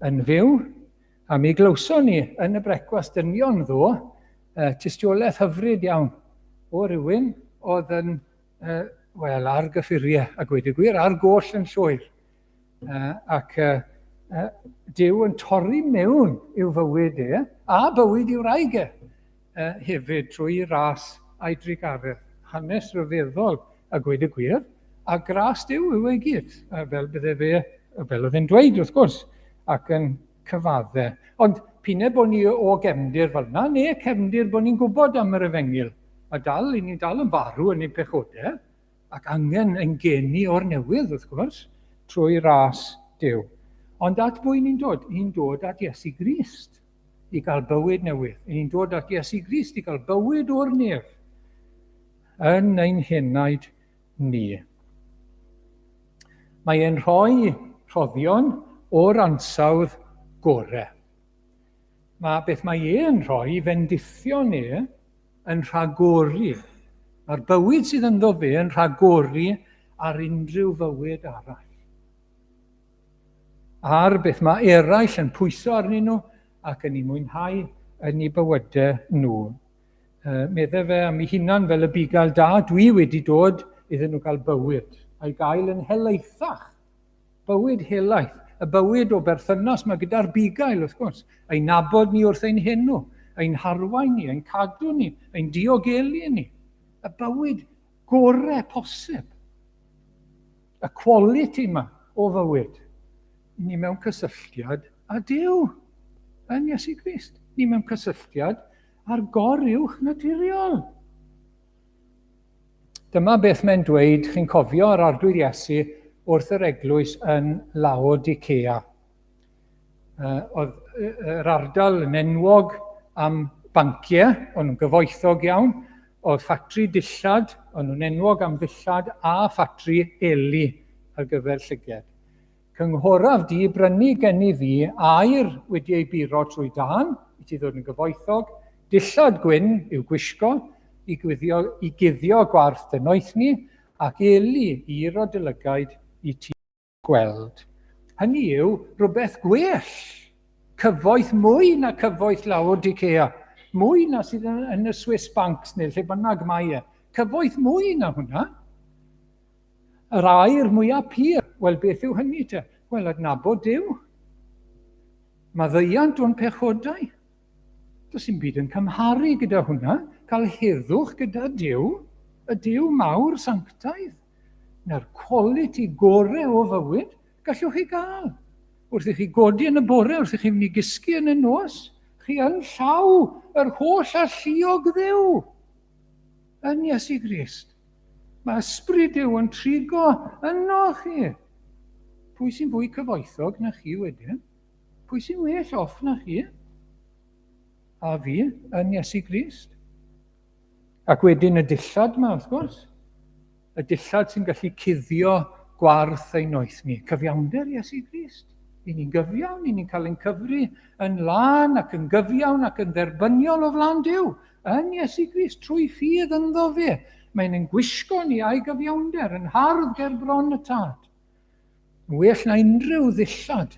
yn fyw, a mi glywson ni yn y brecwast dynion ddo, tystiolaeth hyfryd iawn o rywun oedd yn, wel, ar gyffuriau, a gweud y gwir, ar goll yn llwyr. Ac Duw yn torri mewn i'w fywyd e, a bywyd i'w wraig e, hefyd trwy ras a'i drugaredd. Hanes rhyfeddol, a gweud y gwir, a gras Duw yw ei gyd, fel bydde fe, fel oedd e'n dweud wrth gwrs, ac yn cyfadde. Ond p'un bod ni o gefndir fel yna, neu cefndir bod ni'n gwybod am yr efengyl, a dal, i ni'n dal yn farw yn ein pechodau, ac angen ein geni o'r newydd, wrth gwrs, trwy ras Duw. Ond at bwy ni'n dod? Ni'n dod at Iesu Grist i gael bywyd newydd. Ni'n dod at Iesu Grist i gael bywyd o'r nef yn ein henaid ni. Mae e'n rhoi rhoddion o'r ansawdd gore. Mae beth mae e'n rhoi, fendithion e, yn rhagori. Mae'r bywyd sydd ynddo fe yn rhagori ar unrhyw fywyd arall. Ar beth mae eraill yn pwyso arnyn nhw ac yn ei mwynhau yn eu bywydau nhw. Medde fe am ei hunan fel y bugail da, dwi wedi dod iddyn nhw gael bywyd, a'i gael yn helaethach. Bywyd helaeth, y bywyd o berthynas mae gyda'r bugail, wrth gwrs, ein nabod ni wrth ein henw, ein harwain ni, ein cadw ni, ein diogelu ni. Y bywyd gorau posib. Y quality yma o fywyd. Ni mewn cysylltiad â Duw yn Iesu Grist. Ni mewn cysylltiad â'r goruwch naturiol. Dyma beth mae'n dweud, chi'n cofio yr Arglwydd Iesu wrth yr eglwys yn Laodicea. Oedd yr ardal yn enwog am banciau, o'n nhw'n gyfoethog iawn, oedd ffatri dillad, o'n nhw'n enwog am ddillad a ffatri eli ar gyfer llyged. Cynghoraf di brynu gennyf fi aur wedi ei buro trwy dân, i ti ddod yn gyfoethog, dillad gwyn i'w gwisgo, i, gwyddio, i guddio gwarth dy noethni, ac eli i iro dy lygaid i ti gweld. Hynny yw, rhywbeth gwell, cyfoeth mwy na cyfoeth Laodicea, mwy na sydd yn, yn y Swiss banks neu lle bynnag mae e. Cyfoeth mwy na hwnna. Yr air mwyaf pur, wel beth yw hynny te? Wel, adnabod Duw. Maddeuant o'n pechodau. Does dim byd yn cymharu gyda hwnna, cael heddwch gyda Duw, y Duw mawr sanctaidd. Na'r quality gore o fywyd gallwch chi gael. Wrth i chi godi yn y bore, wrth i chi fynd i gysgu yn y nos, chi yn llaw yr holl alluog Dduw yn Iesu Grist. Mae ysbryd Duw yn trigo yno chi. Pwy sy'n fwy cyfoethog na chi wedyn? Pwy sy'n well off na chi? A fi yn Iesu Grist. Ac wedyn y dillad yma, wrth gwrs. Y dillad sy'n gallu cuddio gwarth ein noeth ni. Cyfiawnder Iesu Grist. I ni'n gyfiawn, i ni'n cael ein cyfri yn lân ac yn gyfiawn ac yn dderbyniol o flaen Duw. Yn Iesu Grist, trwy ffydd ynddo fe, mae'n ein gwisgo ni a'i gyfiawnder yn hardd ger bron y Tad. Yn well na unrhyw ddillad.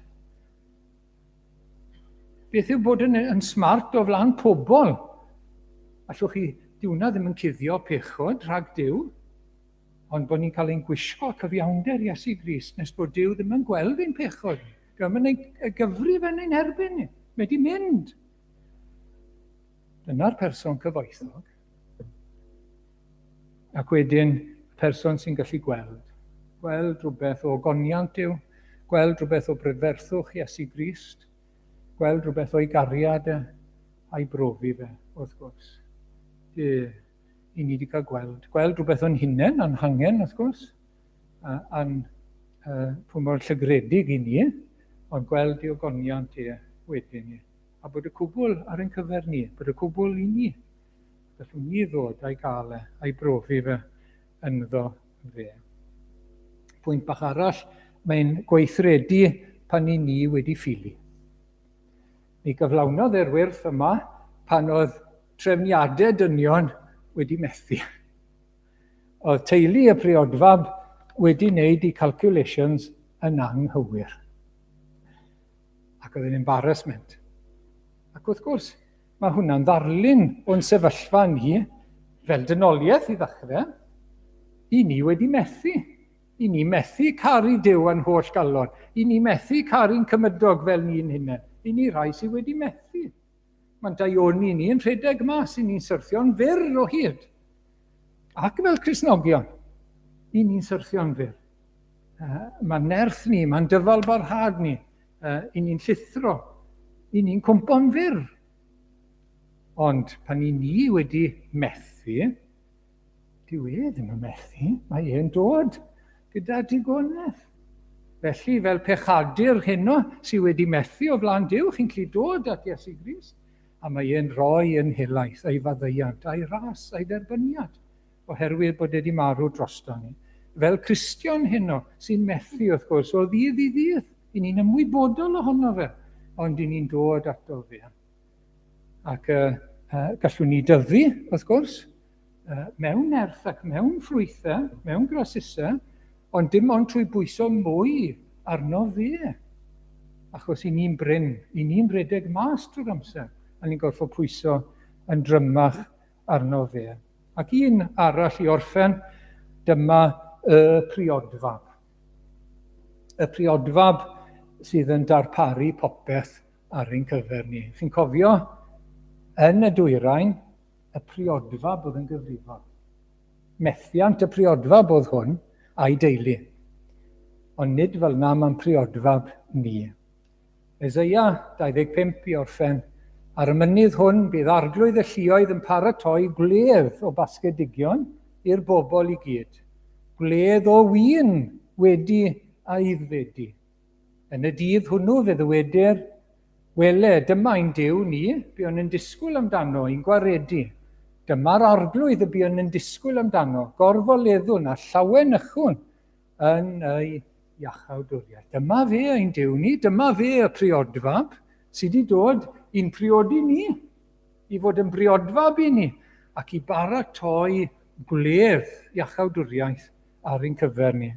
Beth yw bod yn, yn smart o flaen pobl? Allwch chi, di hwnna ddim yn cuddio pechod rhag Duw, ond bod ni'n cael ein gwisgo cyfiawnder Iesu Grist nes bod Duw ddim yn gweld ein pechod. Dyw e'n ei gyfrif yn ein herbyn ni. Mae wedi mynd. Dyna'r person cyfoethog. Ac wedyn, person sy'n gallu gweld. Gweld rhywbeth o goniant yw, gweld rhywbeth o brydferthwch Iesu Grist, gweld rhywbeth o'i gariad e, a'i brofi fe, wrth gwrs. I, i ni wedi cael gweld. Gweld rhywbeth o'n hunain, a'n hangen, wrth gwrs, a'n uh, pwy mor llygredig i ni, ond gweld i ogoniant e wedyn ni. A bod y cwbl ar ein cyfer ni, bod y cwbl i ni. Gallwn ni ddod a'i gael e, a'i brofi fe ynddo fe. Pwynt bach arall, mae'n gweithredu pan i ni wedi ffili. Mi gyflawnodd e'r wyrth yma pan oedd trefniadau dynion wedi methu. Oedd teulu y priodfab wedi wneud i calculations yn anghywir. Ac oedd yn embarrassment. Ac wrth gwrs, mae hwnna'n ddarlun o'n sefyllfa ni fel dynoliaeth i ddechrau. I ni wedi methu. I ni methu caru Duw a'n holl galon. I ni methu caru'n cymydog fel ni'n hunain. I ni rhai sydd wedi methu. Mae'n daioni ni yn rhedeg mas, i ni'n syrthio'n fyr o hyd. Ac fel Cristnogion, i ni'n syrthio'n fyr. Uh, mae'n nerth ni, mae'n dyfal barhad ni, uh, i ni'n llithro, i ni'n cwmpo'n fyr. Ond pan i ni wedi methu, dyw e ddim yn methu, mae e'n dod gyda digonedd. Felly, fel pechadur heno sydd wedi methu o flaen Duw, chi'n gallu dod at Iesu Grist, a mae e'n rhoi yn helaeth a'i faddeuant, a'i ras, a'i dderbyniad, oherwydd bod e wedi marw drosto ni. Fel Cristion heno sy'n methu, wrth gwrs, o ddydd i ddydd, i ni'n ymwybodol ohono fe, ond i ni'n dod ato fe. Ac uh, uh, gallwn ni dyfu, wrth gwrs, uh, mewn nerth ac mewn ffrwythau, mewn grasusau, ond dim ond trwy bwyso mwy arno fe. Achos i ni'n brin, i ni'n rhedeg mas trwy'r amser, a ni'n gorfod pwyso yn drymach arno fe. Ac un arall i orffen, dyma y priodfab. Y priodfab sydd yn darparu popeth ar ein cyfer ni. Chi'n cofio, yn y dwyrain, y priodfab oedd yn gyfrifol. Methiant y priodfab oedd hwn a'i deulu. Ond nid fel na mae'n priodfab ni. Eseia 25 i orffen. Ar y mynydd hwn bydd arglwydd y lluoedd yn paratoi gwledd o basgedigion i'r bobl i gyd. Gwledd o win wedi aeddfedu. Yn y dydd hwnnw fe ddywedir, Wele, dyma ein Duw ni, buon yn disgwyl amdano i'n gwaredu. Dyma'r arglwydd y buon yn disgwyl amdano, gorfoleddwn a llawenychwn yn ei iachawdwriaeth. Dyma fe ein Duw ni, dyma fe y priodfab sydd wedi dod i'n priodi ni, i fod yn briodfab i ni, ac i baratoi gwledd iachawdwriaeth ar ein cyfer ni.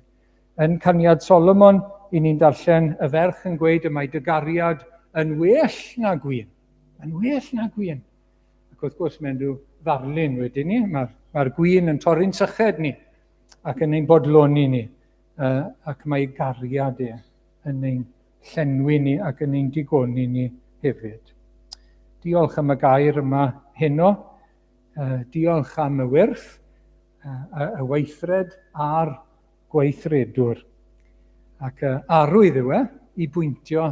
Yn Caniad Solomon, i ni'n darllen y ferch yn gweud y mae dy gariad yn well na gwin. Yn well na gwin. Ac wrth gwrs, mae'n rhyw ddarlun wedyn ni. Mae'r mae gwin yn torri'n syched ni ac yn ein bodloni ni. Uh, ac mae gariad e yn ein llenwi ni ac yn ein digoni ni hefyd. Diolch am y gair yma heno. Uh, diolch am y wyrth, uh, y weithred a'r gweithredwr. Ac uh, arwydd yw e i bwyntio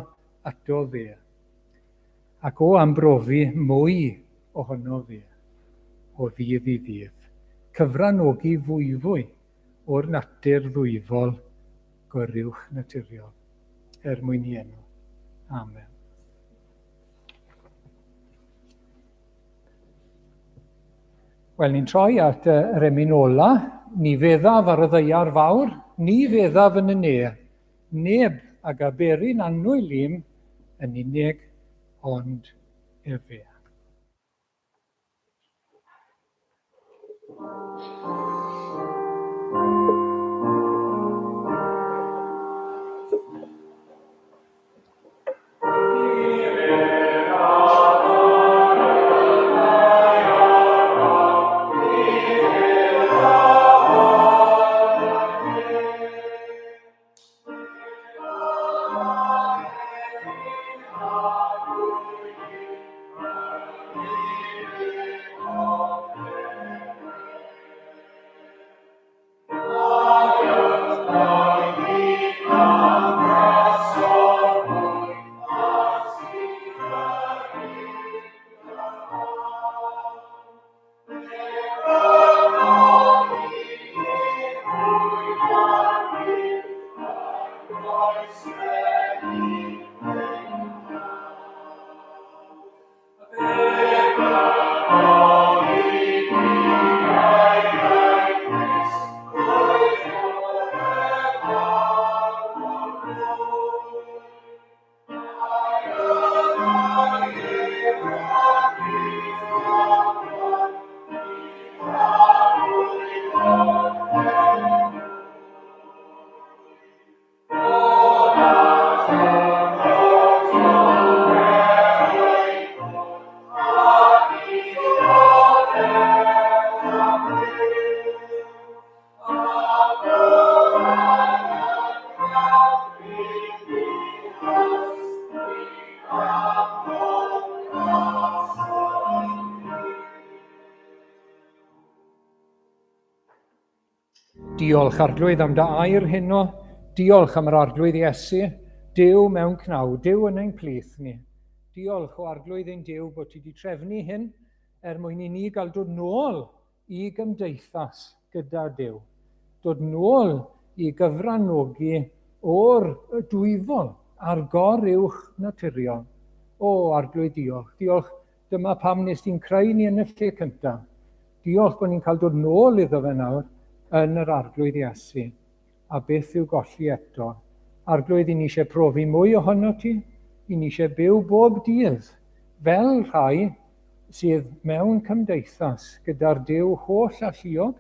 ato fe. Ac o am brofi mwy ohono fe o ddydd i ddydd. Cyfranogi fwyfwy o'r natur ddwyfol goruwch naturiol, er mwyn i enw. Amen. Wel, ni'n troi at yr emyn ola. Ni feddaf ar y ddeiar fawr, ni feddaf yn y ne. Neb ag aberu'n annwyl i'm yn unig ond efe. Diolch Arglwydd am dy air heno. Diolch am yr Arglwydd Iesu, Duw mewn cnaw, Duw yn ein plith ni. Diolch o Arglwydd ein Duw bod ti wedi trefnu hyn er mwyn i ni gael dod nôl i gymdeithas gyda Duw. Dod nôl i gyfranogi o'r dwyfol a'r gor-uwch naturiol. O, Arglwydd, diolch. Diolch Dyma pam nes di'n creu ni yn y lle cyntaf. Diolch bod ni'n cael dod nôl iddo fe nawr yn yr Arglwydd Iesu. A byth i'w golli eto. Arglwydd, i ni eisiau profi mwy ohono ti. I ni eisiau byw bob dydd fel rhai sydd mewn cymdeithas gyda'r Duw holl alluog,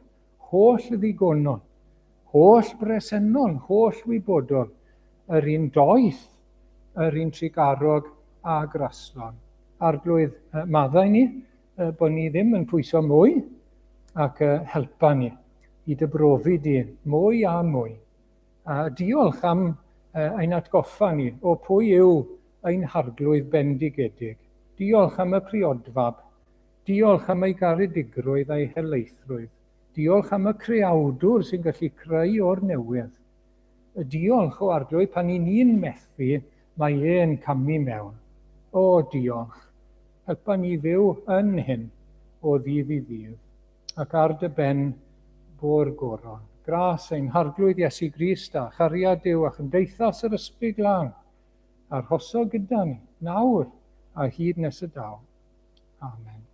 holl ddigonol, holl bresennol, holl wybodol, yr un doeth, yr un trugarog a graslon. Arglwydd, maddau ni bod ni ddim yn pwyso mwy ac helpa ni i dy brofi di mwy a mwy. A diolch am ein atgoffa ni o pwy yw ein harglwydd bendigedig. Diolch am y priodfab. Diolch am ei garedigrwydd a'i helaethrwydd. Diolch am y creawdwr sy'n gallu creu o'r newydd. Y diolch o Arglwydd, pan i ni'n methu, mae e'n camu mewn. O, diolch. Helpa ni fyw yn hyn o ddydd i ddydd, ac ar dy ben bo'r goron. Gras ein Harglwydd Iesu Grist a chariad Duw a chymdeithas yr Ysbryd Glân, arhoso gyda ni, nawr a hyd nes y daw. Amen.